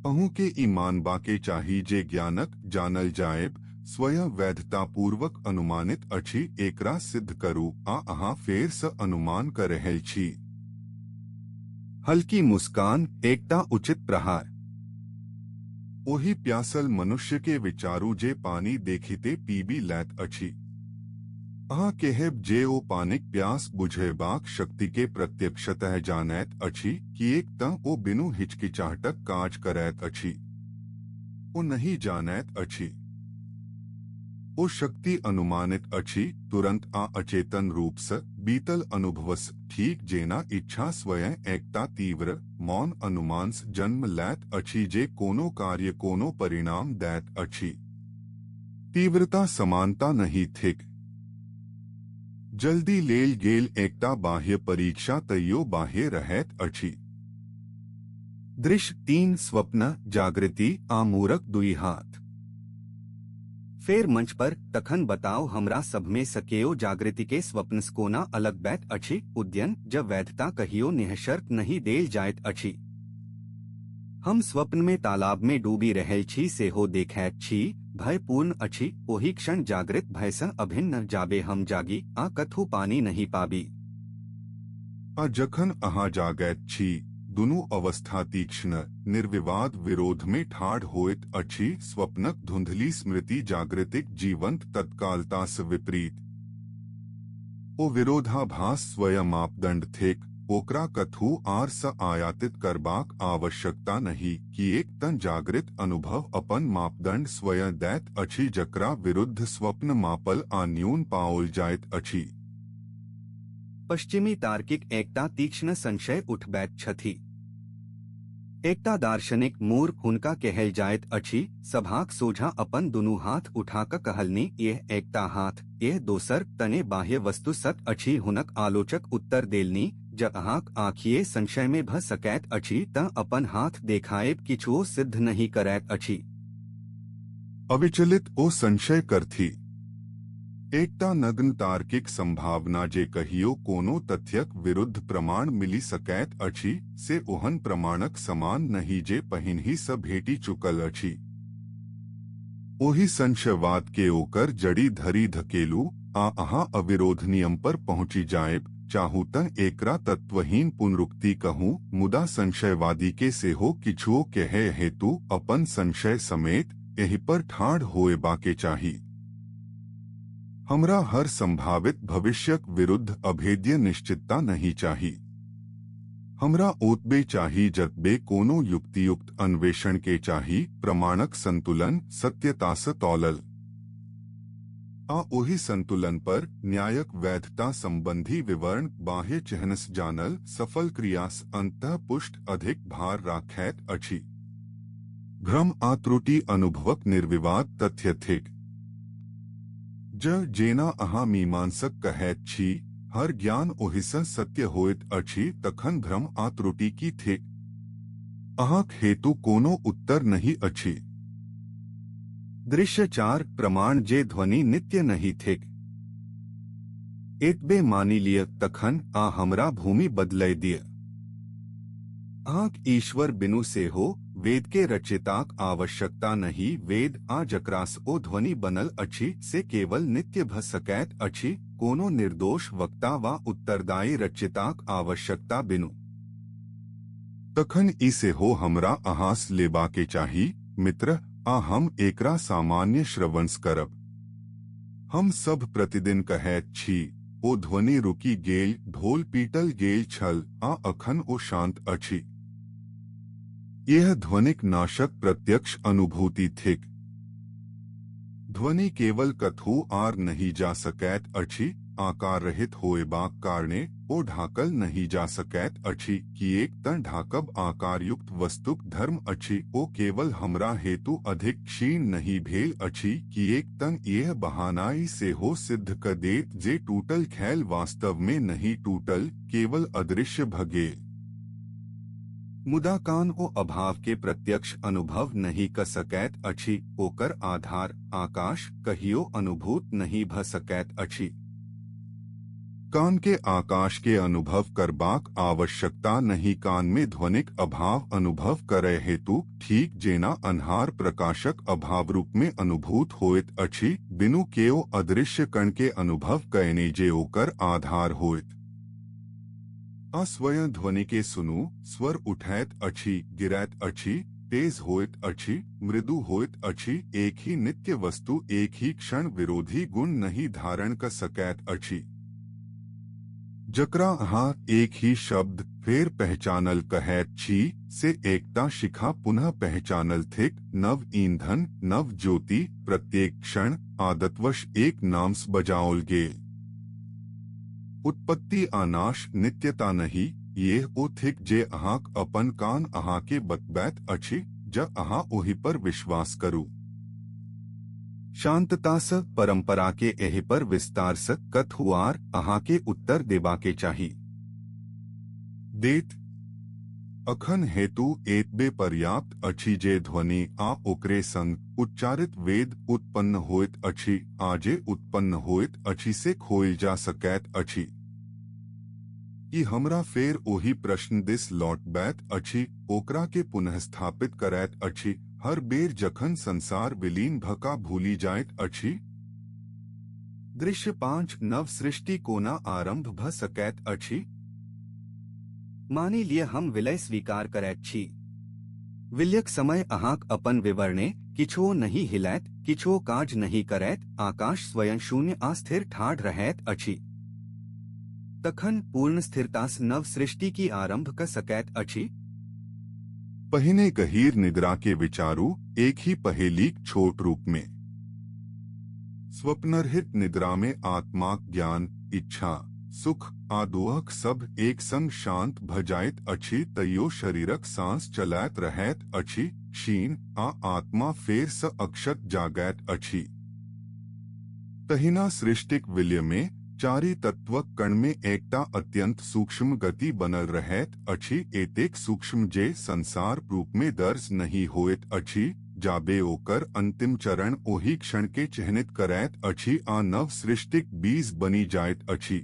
[SPEAKER 2] अहूँ के ई मानबाके चाही जे ज्ञानक जानल जायब स्वयं वैधतापूर्वक अनुमानित अछि, एकरा सिद्ध करू आ अहाँ फेरसँ अनुमान क रहल छी।
[SPEAKER 1] हल्की मुस्कान, एकटा उचित प्रहार।
[SPEAKER 2] ओहि प्यासल मनुष्य के विचारू जे पानी देखिते पीबी लैत अछि। अहाँ कहब जे ओ पानिक प्यास बुझेबाक शक्ति के प्रत्यक्षतः जानैत अछि, किएक तँ ओ बिनु हिचकिचाहटक काज करैत अछि। ओ नहि जानैत अछि। ओ शक्ति अनुमानित अछि, तुरंत आ अचेतन रूपसँ बीतल अनुभवसँ, ठीक जेना इच्छा स्वयं एकटा तीव्र मौन अनुमानसँ जन्म लैत अछि जे कोनो कार्य कोनो परिणाम दैत अछि। तीव्रता समानता नहि थिक। जल्दी लेल गेल एकटा बाह्य परीक्षा तैयो बाह्य रहैत अछि।
[SPEAKER 1] दृश्य 3 स्वप्न जागृति आ मूरख दुई हाथ। फेर मंच पर तखन बताओ हमरा सबमे सकेयो जागृति के स्वप्न कोना अलग बैत अछि? उद्यन जब वैधता कहियो निःशर्त नहीं देल जाइत अछि। हम स्वप्न में तालाब में डूबी रहल छी सेहो देखैत छी, भयपूर्ण अछि ओहि क्षण जागृत भयसँ अभिन्न जाबे हम जागी आ कथू पानी नहीं पाबी।
[SPEAKER 2] आ जखन अहाँ जागैत छी दुनू अवस्था तीक्ष्ण निर्विवाद विरोध में ठाढ़ होइत अछि। स्वप्नक धुंधली स्मृति जागृतिक जीवंत तत्कालतासँ विपरीत। ओ विरोधाभास स्वयं मापदंड थिक, ओकरा कथू आर स आयातित करबाक आवश्यकता नहि, किएक तँ जागृत अनुभव अपन मापदंड स्वयं दैत अछि जकरा विरुद्ध स्वप्न मापल आ न्यून पाओल जाइत अछि।
[SPEAKER 1] पश्चिमी तार्किक एकटा तीक्ष्ण संशय उठबैत छथि। एकटा दार्शनिक मूर हुनका कहल जाइत अछि, सभाक सोझा अपन दुनू हाथ उठा क कहलनि, यह एकटा हाथ, यह दोसर, तने बाह्य वस्तु सत अछि। हुनक आलोचक उत्तर देलनि, जँ अहाँक आँखिए संशयमे भ सकैत अछि तँ अपन हाथ देखाएब किछुओ सिद्ध नहि करैत अछि।
[SPEAKER 2] अविचलित ओ संशय करथि। एकटा नग्न तार्किक संभावना जे कहियो कोनो तथ्यक विरुद्ध प्रमाण मिलि सकैत अछि से ओहन प्रमाणक समान नहि जे पहिनहिसँ भेटि चुकल अछि। ओहि संशयवाद के ओकर जड़ि धरि धकेलू आ अहाँ अविरोध नियम पर पहुँचि जाएब, चाहू तँ एकरा तत्वहीन पुनरुक्ति कहू, मुदा संशयवादी के सेहो किछुओ कहै हेतु अपन संशय समेत एहि पर ठाढ़ होएबाके चाही। हमरा हर संभावित भविष्यक विरुद्ध अभेद्य निश्चितता नहि चाही। हमरा ओतबे चाही जतबे कोनो युक्तियुक्त अन्वेषण के चाही, प्रमाणक संतुलन सत्यतासँ तौलल। आ ओहि संतुलन पर न्यायक वैधता संबंधी विवरण बाह्य चिह्नसँ जानल सफल क्रियासँ अंतःपुष्ट अधिक भार राखैत अछि। भ्रम आ त्रुटि अनुभवक निर्विवाद तथ्य थिक। जँ जेना अहाँ मीमांसक कहैत छी, हर ज्ञान ओहिसँ सत्य होइत अछि तखन भ्रम आ त्रुटि की थिक? अहाँक हेतु कोनो उत्तर नहि अछि।
[SPEAKER 1] दृश्य 4 प्रमाण जे ध्वनि नित्य नहि थिक। एतबे मानि लिअ तखन आ हमरा भूमि बदलय दिअ। अहाँक ईश्वर बिनु सेहो वेद के रचयिताक आवश्यकता नहि। वेद आ जकरासँ ओ ध्वनि बनल अछि से केवल नित्य भ सकैत अछि, कोनो निर्दोष वक्ता वा उत्तरदायी रचयिताक आवश्यकता बिनु।
[SPEAKER 2] तखन ई सेहो हमरा अहाँसँ लेबाके चाही, मित्र, आ हम एकरा सामान्य श्रवणसँ करब। हम सब प्रतिदिन कहैत छी, ओ ध्वनि रुकि गेल, ढोल पीटल गेल छल आ अखन ओ शांत अछि। यह ध्वनिक नाशक प्रत्यक्ष अनुभूति थिक। ध्वनि केवल कतहु आर नहि जा सकैत अछि, आकार रहित होएबाक कारणे ओ ढाकल नहि जा सकैत अछि, किएक तँ ढाकब आकारयुक्त वस्तुक धर्म अछि। ओ केवल हमरा हेतु अधिक क्षीण नहि भेल अछि, किएक तँ इएह बहानाइ सेहो सिद्ध क देत जे टूटल खैल वास्तवमे नहि टूटल, केवल अदृश्य भ गेल।
[SPEAKER 1] मुदा कान ओ अभाव के प्रत्यक्ष अनुभव नहि क सकैत अछि, ओकर आधार आकाश कहियो अनुभूत नहि भ सकैत अछि।
[SPEAKER 2] कान के आकाश के अनुभव करबाक आवश्यकता नहि। कान में ध्वनिक अभाव अनुभव करय हेतु ठीक जेना अन्हार प्रकाशक अभाव रूप में अनुभूत होइत अछि, बिनु केओ अदृश्य कण के अनुभव कयने जे ओकर आधार होइत। आ स्वयं ध्वनि के सुनू, स्वर उठैत अछि, गिरैत अछि, तेज होइत अछि, मृदु होइत अछि। एक ही नित्य वस्तु एक ही क्षण विरोधी गुण नहि धारण क सकैत अछि। जकरा अहाँ एक ही शब्द फेर पहचानल कहैत छी से एकटा शिखा पुनः पहचानल थिक। नव ईंधन, नव ज्योति, प्रत्येक क्षण आदतवश एक नामसँ बजाओल गेल। उत्पत्ति आ नाश नित्यता नहि, यैह ओ थिक जे अहाँक अपन कान अहाँके बतबैत अछि, जँ अहाँ ओहि पर विश्वास करू।
[SPEAKER 1] शांततासँ परंपरा के एहि पर विस्तारसँ कथुआर अहाँके उत्तर देबाके चाही।
[SPEAKER 2] देत। अखन हेतु एतबे पर्याप्त अछि जे ध्वनि आ ओकरे संग उच्चारित वेद उत्पन्न होइत अछि आ जे उत्पन्न होइत अछि से खोयल जा सकैत अछि। ई हमरा फेर ओहि प्रश्न दिस लौटबैत अछि, ओकरा के पुनःस्थापित करैत अछि, हर बेर जखन संसार विलीन भ क भूलि जाइत अछि।
[SPEAKER 1] दृश्य 5 नव सृष्टि कोना आरंभ भ सकैत अछि? मानि लिअ हम विलय स्वीकार करैत छी। विलयक समय अहाँक अपन विवरणे किछुओ नहि हिलैत, किछुओ काज नहि करैत, आकाश स्वयं शून्य आ स्थिर ठाढ़ रहैत अछि। तखन पूर्ण स्थिरतासँ नव सृष्टि की आरंभ क सकैत अछि?
[SPEAKER 2] पहिने गहीर निद्रा के विचारू, एक ही पहेलीक छोट रूप में। स्वप्नरहित निद्रा में आत्माक ज्ञान, इच्छा, सुख आ दुःख सब एक संग शांत भ जाइत अछि, तैयो शरीरक सांस चलैत रहैत अछि, क्षीण आ आत्मा फेर सँ अक्षत जागैत अछि। तहिना सृष्टिक विलय में चारि तत्वक कणमे एकटा अत्यंत सूक्ष्म गति बनल रहैत अछि, एतेक सूक्ष्म जे संसार रूपमे दर्ज नहि होइत अछि, जाबे ओकर अंतिम चरण ओहि क्षणके चिह्नित करैत अछि आ नव सृष्टिक बीज बनि जाइत अछि।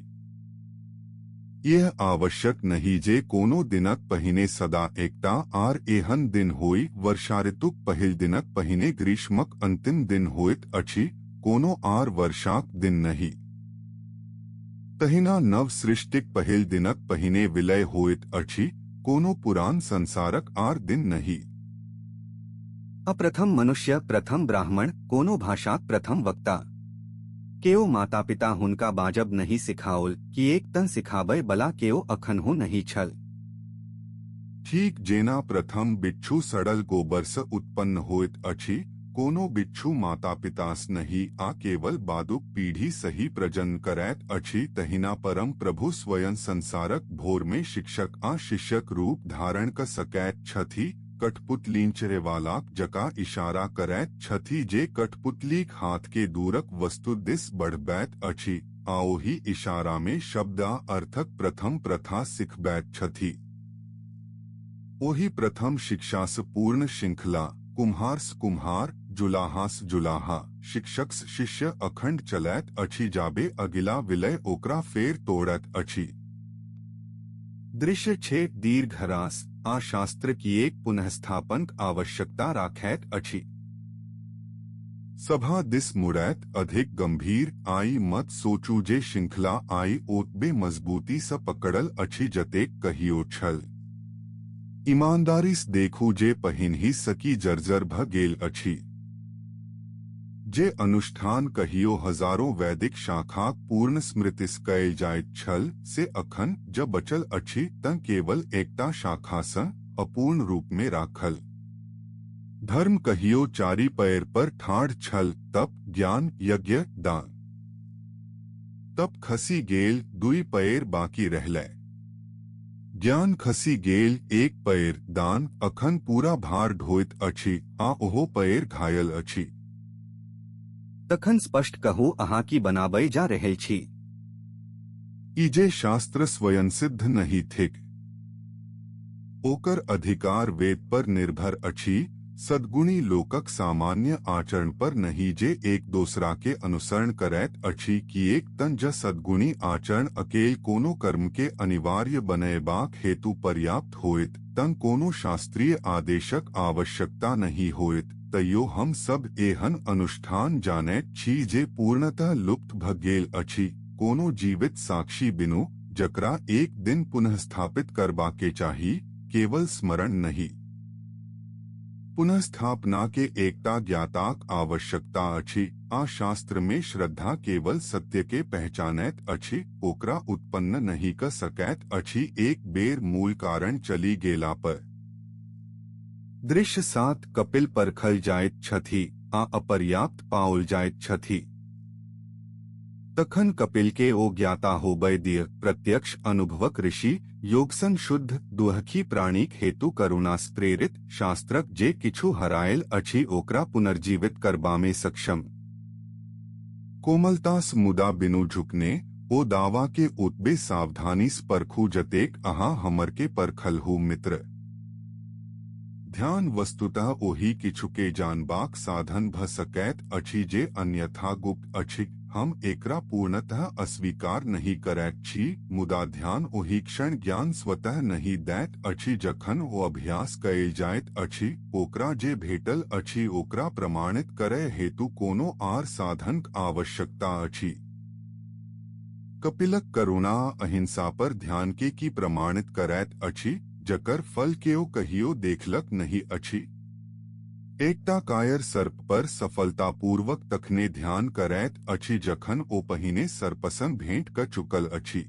[SPEAKER 2] यह आवश्यक नहि जे कोनो दिनक पहिने सदा एकटा आर एहन दिन होइ। वर्षा ऋतुक पहिल दिनक पहिने ग्रीष्मक अंतिम दिन होइत अछि, कोनो आर वर्षाक दिन नहि। तहिना नव सृष्टिक पहिल दिनक पहिने विलय होइत अछि, कोनो पुरान संसारक आर दिन नहि।
[SPEAKER 1] अप्रथम मनुष्य, प्रथम ब्राह्मण, कोनो भाषाक प्रथम वक्ता। केओ माता पिता हुनका बाजब नहि सिखाओल, किएक तँ सिखाबय बला केओ अखनहु नहि छल।
[SPEAKER 2] ठीक जेना प्रथम बिच्छू सड़ल गोबरसँ उत्पन्न होइत अछि, कोनो बिच्छू माता पितासँ नहि आ केवल बादुक पीढ़ी सही प्रजनन करैत अछि, तहिना परम प्रभु स्वयं संसारक भोरमे शिक्षक आ शिष्यक रूप धारण क सकैत छथि। कठपुतलींचरेवालाक जकाँ इशारा करैत छथि जे कठपुतलीक हाथके दूरक वस्तु दिस बढ़बैत अछि आ ओहि इशारामे शब्द आ अर्थक प्रथम प्रथा सिखबैत छथि। ओहि प्रथम शिक्षासँ पूर्ण श्रृंखला कुम्हारसँ कुम्हार, जुलाहासँ जुलाहा, शिक्षकसँ शिष्य अखंड चलैत अछि जाबे अगिला विलय ओकरा फेर तोड़ैत अछि।
[SPEAKER 1] दृश्य 6 दीर्घ ह्रास आ शास्त्र किएक पुनःस्थापनक आवश्यकता राखैत अछि।
[SPEAKER 2] सभा दिस मुड़ैत अधिक गंभीर, आई मत सोचू जे श्रृंखला आई ओतबे मजबूती सँ पकड़ल अछि जतेक कहियो छल। ईमानदारीसँ देखू जे पहिनहि सकी जर्जर भ गेल अछि। जे अनुष्ठान कहियो हजारों वैदिक शाखाक पूर्ण स्मृतिसँ कयल जाइत छल, से अखन जँ बचल अछि तँ केवल एकटा शाखासँ अपूर्ण रूपमे राखल। धर्म कहियो चारि पएर पर ठाढ़ छल, तप, ज्ञान, यज्ञ, दान। तप खसि गेल, दुई पएर बाकी रहलै। ज्ञान खसि गेल, एक पएर। दान अखन पूरा भार ढोइत अछि आ ओहो पएर घायल अछि।
[SPEAKER 1] तखन स्पष्ट कहू, अहाँ की बनाबय जा रहल छी?
[SPEAKER 2] ई जे शास्त्र स्वयंसिद्ध नहि थिक, ओकर अधिकार वेद पर निर्भर अछि, सद्गुणी लोकक सामान्य आचरण पर नहि जे एक दोसरा के अनुसरण करैत अछि, किएक तँ जँ सद्गुणी आचरण अकेल कोनो कर्म के अनिवार्य बनयबाक हेतु पर्याप्त होइत तँ कोनो शास्त्रीय आदेशक आवश्यकता नहि होइत। तैयो हम सब एहन अनुष्ठान जानैत छी जे पूर्णतः लुप्त भ गेल अछि, कोनो जीवित साक्षी बिनु, जकरा एक दिन पुनःस्थापित करबाके चाही, केवल स्मरण नहि। पुनःस्थापना के एकटा ज्ञाताक आवश्यकता अछि आ शास्त्र में श्रद्धा केवल सत्य के पहचानैत अछि, ओकरा उत्पन्न नहि क सकैत अछि एक बेर मूल कारण चली गेला पर।
[SPEAKER 1] दृश्य 7 कपिल परखल जाइत छथि आ अपर्याप्त पाओल जाइत छथि। तखन कपिल के ओ ज्ञाता होबय दिय, प्रत्यक्ष अनुभवक ऋषि, योगसन शुद्ध दुहखी प्राणीक हेतु करुणासँ प्रेरित, शास्त्रक जे किछु हरायल अछि ओकरा पुनर्जीवित करबामे सक्षम।
[SPEAKER 2] कोमलतासँ मुदा बिनु झुकने ओ दावा के ओतबे सावधानीसँ परखू जतेक अहाँ हमर के परखलहु मित्र। ध्यान वस्तुतः ओहि किछुके जानबाक साधन भ सकैत अछि जे अन्यथा गुप्त अछि। हम एकरा पूर्णतः अस्वीकार नहि करैत छी, मुदा ध्यान ओहि क्षण ज्ञान स्वतः नहि दैत अछि जखन ओ अभ्यास कयल जाइत अछि। ओकरा जे भेटल अछि ओकरा प्रमाणित करय हेतु कोनो आर साधनक आवश्यकता अछि। कपिलक करुणा अहिंसा पर ध्यान के की प्रमाणित करैत अछि जकर फल केओ कहियो देखलक नहि अछि। एकटा कायर सर्प पर सफलतापूर्वक तखने ध्यान करैत अछि जखन ओ पहिने सर्पसँ भेंट क चुकल अछि।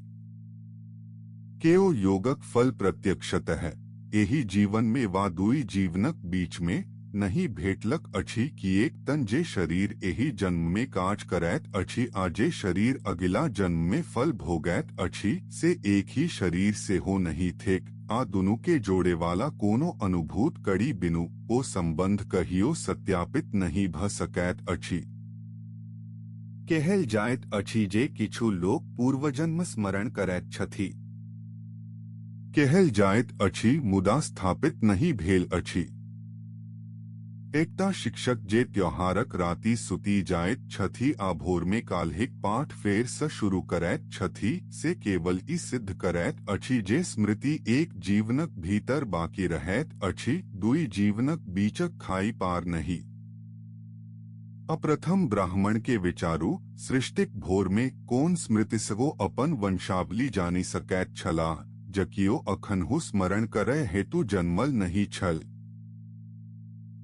[SPEAKER 2] केओ योगक फल प्रत्यक्षतः एहि जीवन में वा दुई जीवनक बीच में नहि भेटलक अछि, किएक तँ जे शरीर एहि जन्म में काज करैत अछि आ जे शरीर अगिला जन्म में फल भोगैत अछि से एक ही शरीर सेहो नहि थिक आ दुनू के जोड़े वाला कोनो अनुभूत कड़ी बिनु ओ संबंध कहियो सत्यापित नहि भ सकैत अछि।
[SPEAKER 1] कहल जाइत अछि जे किछु लोक पूर्वजन्म स्मरण करैत छथि।
[SPEAKER 2] कहल जाइत अछि मुदा स्थापित नहि भेल अछि। एकटा शिक्षक जे त्योहारक राति सुति जाइत छथि आ भोरमे काल्हिक पाठ फेरसँ शुरू करैत छथि से केवल ई सिद्ध करैत अछि जे स्मृति एक जीवनक भीतर बाकी रहैत अछि, दुई जीवनक बीचक खाई पार नहि। अप्रथम ब्राह्मण के विचारू, सृष्टिक भोरमे कोन स्मृतिसँ ओ अपन वंशावली जानि सकैत छलाह, जकियो अखनहु स्मरण करय हेतु जन्मल नहि छल।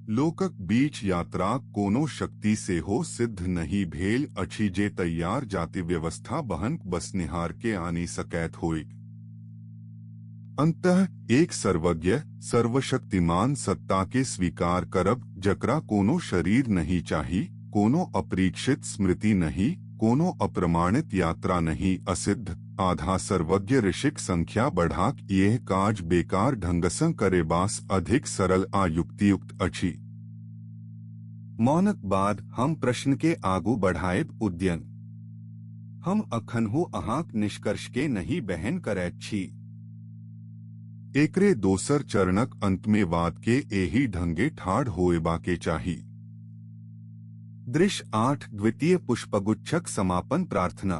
[SPEAKER 2] लोकक बीच यात्राक कोनो शक्ति सेहो सिद्ध नहि भेल अछि जे तैयार जाति व्यवस्था बहन बसनिहार के आनि सकैत होइक। अंतः एक सर्वज्ञ सर्वशक्तिमान सत्ता के स्वीकार करब जकरा कोनो शरीर नहि चाही, कोनो अपरीक्षित स्मृति नहि, कोनो अप्रमाणित यात्रा नहि, असिद्ध आधा सर्वज्ञ ऋषिक संख्या बढ़ाक यह काज बेकार ढंगसँ करेबास अधिक सरल आ युक्तियुक्त अछि।
[SPEAKER 1] मौनक बाद हम प्रश्न के आगू बढ़ाएब उद्यन। हम अखनहु अहाँक निष्कर्ष के नहि बहन करैत छी।
[SPEAKER 2] एकरे दोसर चरणक अंत में वाद के एही ढंगे ठाढ़ होएबा के चाही।
[SPEAKER 1] दृश्य 8 द्वितीय पुष्पगुच्छक समापन प्रार्थना।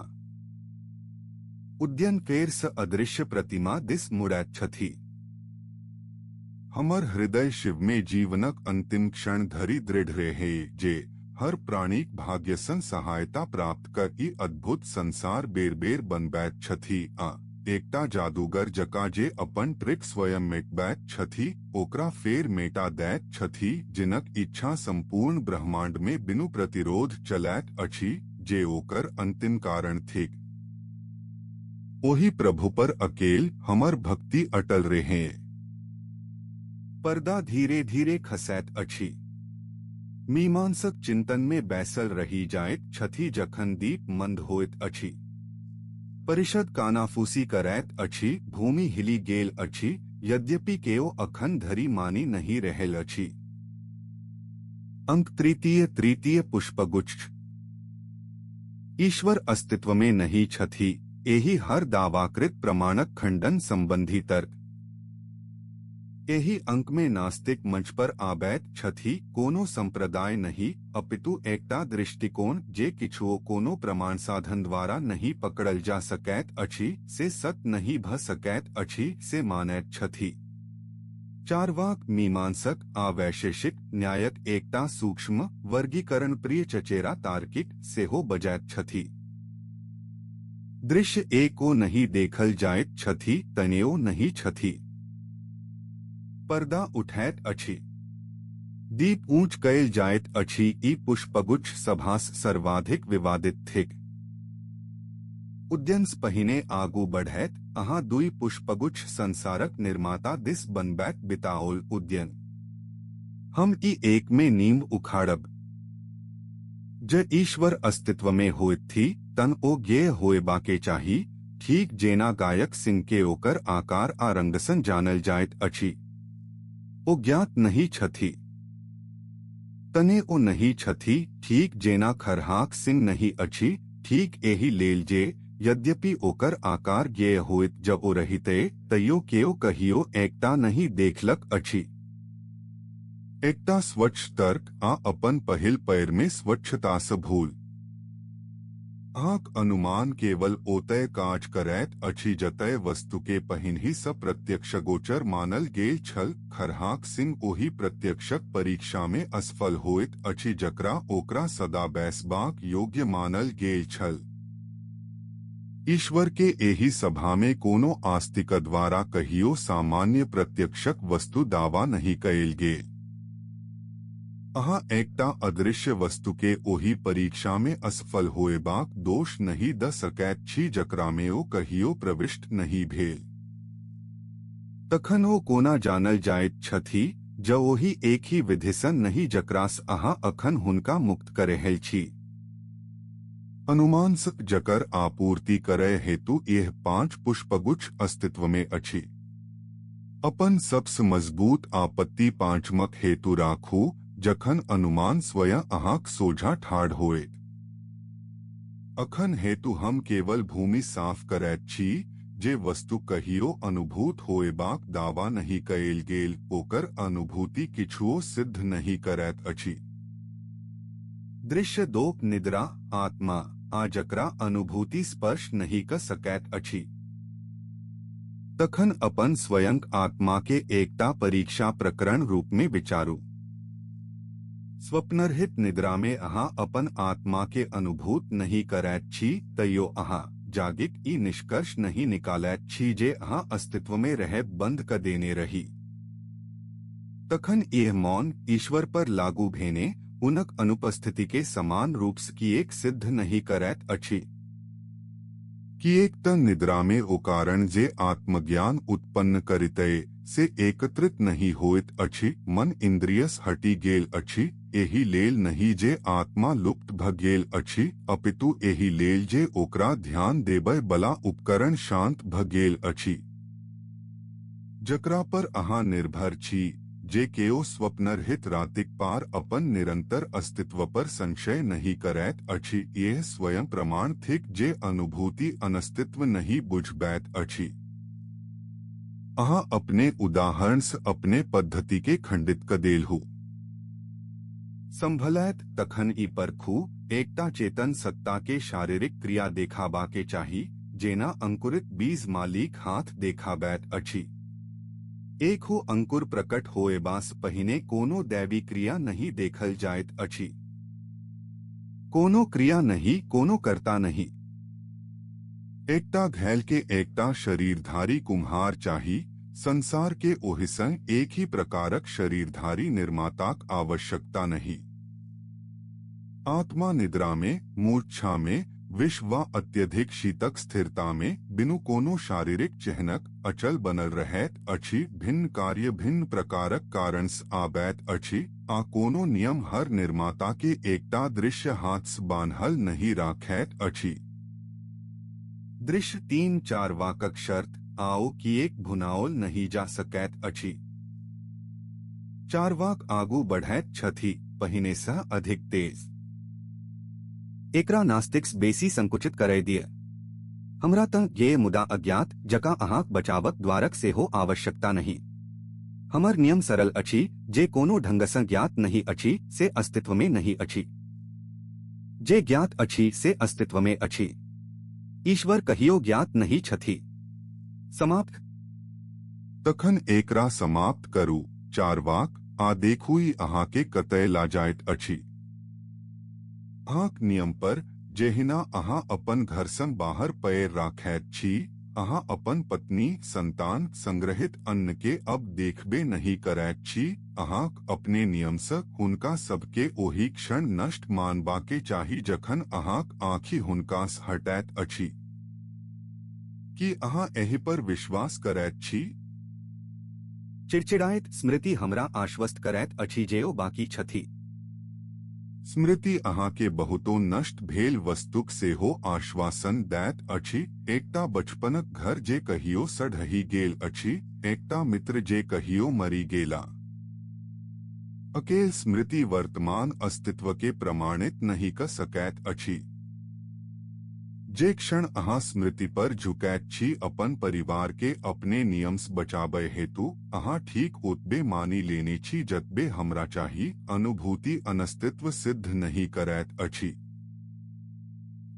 [SPEAKER 1] उद्यन फेर स अदृश्य प्रतिमा दिस मुड़ैत छथि।
[SPEAKER 2] हमर हृदय शिव में जीवनक अंतिम क्षण धरि दृढ़ रहे जे हर प्राणीक भाग्यसँ सहायता प्राप्त कर ई अद्भुत संसार बेर बेर बनबैत छथि आ एकटा जादूगर जकाँ जे अपन ट्रिक स्वयं मेटबैत छथि ओकरा फेर मेटा दैत छथि, जिनक इच्छा संपूर्ण ब्रह्मांड में बिनु प्रतिरोध चलैत अछि जे ओकर अंतिम कारण थिक। ओहि प्रभु पर अकेल हमर भक्ति अटल रहे।
[SPEAKER 1] पर्दा धीरे धीरे खसैत अछि। मीमांसक चिंतन में बैसल रही जाइत छथि जखन दीप मंद होइत अछि। परिषद कानाफूसी करैत अछि, भूमि हिली गेल अछि, यद्यपि केओ अखन धरि मानि नहि रहल अछि। अंक तृतीय तृतीय पुष्पगुच्छ। ईश्वर अस्तित्व में नहीं छथि, एहि हर दावाकृत प्रमाणक खंडन संबंधी तर्क। एहि अंक में नास्तिक मंच पर आबैत छथि, कोनो संप्रदाय नहीं अपितु एकटा दृष्टिकोण जे किछुओ कोनो प्रमाण साधन द्वारा नहीं पकड़ल जा सकैत अछि से सत नहीं भ सकैत अछि से मानैत छथि। चार्वाक मीमांसक आ वैशेषिक न्यायक एकटा सूक्ष्म वर्गीकरण प्रिय चचेरा तार्किक सेहो बजैत छथि। दृश्य एको नहीं देखल जाइत छथि तनेओ नहीं छथि। पर्दा उठैत अछि। दीप ऊंच कयल जाइत अछि। ई पुष्पगुच्छ सभास सर्वाधिक विवादित थिक। उद्यन पहिने आगू बढ़ैत अहाँ दुई पुष्पगुच्छ संसारक निर्माता दिस बनबैत बिताओल उद्यन। हम ई एक में नींव उखाड़ब। ज ईश्वर अस्तित्व में होइत थी तन ओ ज्ञेय होएबा के चाही, ठीक जेना गायक सिंह के ओकर आकार आ रंगसन जानल जाइत अछि। ओ ज्ञात नहीं छथि तने ओ नहीं छथि, ठीक जेना खरहाक सिंह नहीं अछि, ठीक एहि लेल जे यद्यपि ओकर आकार ज्ञेय होइत जब ओ रहिते तैयो केओ कहियो एकटा नहीं देखलक अछि।
[SPEAKER 2] एकटा स्वच्छ तर्क आ अपन पहिल पैर में स्वच्छतासँ भूल। अहाँक अनुमान केवल ओतय काज करैत अछि जतय वस्तु के पहिनहि सँ प्रत्यक्ष गोचर मानल गेल छल। खरहाक सिंह ओहि प्रत्यक्षक परीक्षा में असफल होइत अछि जकरा ओकरा सदा बैसबाक योग्य मानल गेल छल। ईश्वर के एहि सभा में कोनो आस्तिक द्वारा कहियो सामान्य प्रत्यक्षक वस्तु दावा नहीं कयल गेल। अहाँ एकटा अदृश्य वस्तु के ओहि परीक्षा में असफल होएबाक दोष नहीं द सकैत छी जकरा में ओ कहियो प्रविष्ट नहीं भेल।
[SPEAKER 1] तखन ओ कोना जानल जाइत छथि ज ओहि एक ही विधिसन नहीं जकरास अहाँ अखन हुनका मुक्त करेहल छी।
[SPEAKER 2] अनुमानसक जकर आपूर्ति करय हेतु यह 5 पुष्पगुच्छ अस्तित्व में अछि। अपन सबस मजबूत आपत्ति पांचमक हेतु राखू जखन अनुमान स्वयं अहाँक सोझा ठाढ़ होएत। अखन हेतु हम केवल भूमि साफ करैत छी, जे वस्तु कहियो अनुभूत होएबाक दावा नहि कयल गेल, ओकर अनुभूति किछुओ सिद्ध नहि करैत अछि।
[SPEAKER 1] दृश्य 2 निद्रा आत्मा आ जकरा अनुभूति स्पर्श नहि क सकैत अछि। तखन अपन स्वयं आत्मा के एकटा परीक्षा प्रकरण रूप में विचारू। स्वप्नरहित निद्रा में अहाँ अपन आत्मा के अनुभूत नहीं करैत छी, तैयो अहाँ जागिक ई निष्कर्ष नहीं निकालैत छी जे अहाँ अस्तित्व में रहब बंद क देने रही। तखन यह मौन ईश्वर पर लागू भेने हुनक अनुपस्थिति के समान रूप से किएक सिद्ध नहीं करैत अछि।
[SPEAKER 2] किएक त निद्रा में ओ कारण जे आत्मज्ञान उत्पन्न करितै से एकत्रित नहीं होइत अछि, मन इंद्रियस हटि गेल अछि, एहि लेल नहि जे आत्मा लुप्त भ गेल अछि, अपितु एहि लेल जे ओकरा ध्यान देबय बला उपकरण शांत भ गेल अछि। जकरा पर अहाँ निर्भर छी, जे केओ स्वप्नरहित रातिक पार अपन निरंतर अस्तित्व पर संशय नहीं करैत अछि, यह स्वयं प्रमाण थिक जे अनुभूति अनस्तित्व नहीं बुझबैत अछि। अहाँ अपने उदाहरण से अपने पद्धति के खंडित क देलहु।
[SPEAKER 1] संभलैत तखन ई परखू एकटा चेतन सत्ता के शारीरिक क्रिया देखाबा के चाही, जेना अंकुरित बीज मालिक हाथ देखाबैत अछि। एकहो अंकुर प्रकट होएबास पहिने कोनो दैवी क्रिया नहीं देखल जाइत अछि। कोनो क्रिया नहीं, कोनो कर्ता नहीं।
[SPEAKER 2] एकटा घैल के एकटा शरीरधारी कुम्हार चाही, संसार के ओहिसं एक ही प्रकारक शरीरधारी निर्माताक आवश्यकता नहीं। आत्मा निद्रा में, मूर्छा में, विष व अत्यधिक शीतक स्थिरता में बिनु कोनो शारीरिक चिह्नक अचल बनल रहैत अछि, भिन्न कार्य भिन्न प्रकारक कारणस आबैत अछि, आ कोनो नियम हर निर्माता के एकटा दृश्य हाथ बान्हल नहीं राखैत अछि।
[SPEAKER 1] दृश्य 3 चार्वाकक शर्त आओ किएक भुनाओल नहीं जा सकैत अछि। चार्वाक आगू बढ़ैत छथि पहिने सँ अधिक तेज। एकरा नास्तिक्स बेसी संकुचित करय दिय। हमरा त ये मुदा अज्ञात जका अहाँक बचावक द्वारक सेहो आवश्यकता नहीं। हमर नियम सरल अछि, जे कोनो ढंगसँ ज्ञात नहीं अछि से अस्तित्व में नहीं अछि, जे ज्ञात अछि से अस्तित्व में अछि। ईश्वर कहियो ज्ञात नहीं छथि। समाप्त।
[SPEAKER 2] तखन एकरा समाप्त करू चार्वाक, आ देखू ई अहाँ के कतय ला जाइत अछि। अहाँक नियम पर जेहिना अहाँ अपन घरसँ बाहर पैर राखैत छी, अहाँ अपन पत्नी, संतान, संग्रहित अन्न के अब देखबे नहीं करैत छी। अहाँक अपने नियमसँ हुनका सबके ओहि क्षण नष्ट मानबा के चाही जखन अहाँक आँखि हुनकासँ हटैत अछि। की अहाँ एहि पर विश्वास करैत छी?
[SPEAKER 1] चिड़चिड़ाइत स्मृति हमरा आश्वस्त करैत अछि जे ओ बाकी छथि।
[SPEAKER 2] स्मृति अहाँ के बहुतो नष्ट भेल वस्तुक सेहो आश्वासन दैत अछि। एकटा बचपनक घर जे कहियो सढ़हि गेल अछि, एकटा मित्र जे कहियो मरि गेला। अकेल स्मृति वर्तमान अस्तित्व के प्रमाणित नहीं क सकैत अछि। जे क्षण अहाँ स्मृति पर झुकैत छी अपन परिवार के अपने नियम्स बचाबय हेतु, अहाँ ठीक ओतबे मानि लेने छी जतबे हमरा चाही। अनुभूति अनस्तित्व सिद्ध नहीं करैत अछि।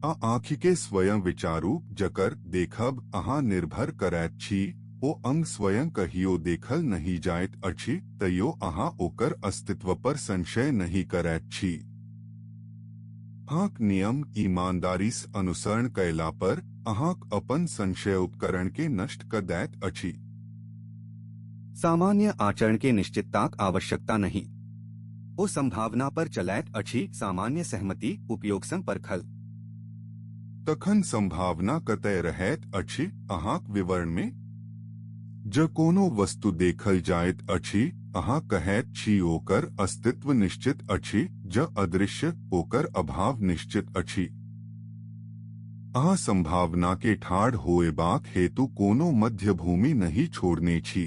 [SPEAKER 2] आ आँखि के स्वयं विचारू, जकर देखब अहाँ निर्भर करैत छी, ओ अंग स्वयं कहियो देखल नहीं जाइत अछि, तैयो अहाँ ओकर अस्तित्व पर संशय नहीं करैत छी। अहाँक नियम ईमानदारी से अनुसरण कयला पर अहाँक अपन संशय उपकरण के नष्ट क दैत अछि।
[SPEAKER 1] सामान्य आचरण के निश्चितताक आवश्यकता नहीं। ओ संभावना पर चलैत अछि, सामान्य सहमति उपयोग सं परखल।
[SPEAKER 2] तखन संभावना कतय रहैत अछि अहाँक विवरण में? ज कोनो वस्तु देखल जाइत अछि, अहाँ कहैत छी ओकर अस्तित्व निश्चित अछि, ज अदृश्य ओकर अभाव निश्चित अछि। अहाँ संभावना के ठाढ़ होएबाक हेतु कोनो मध्यभूमि नहीं छोड़ने छी।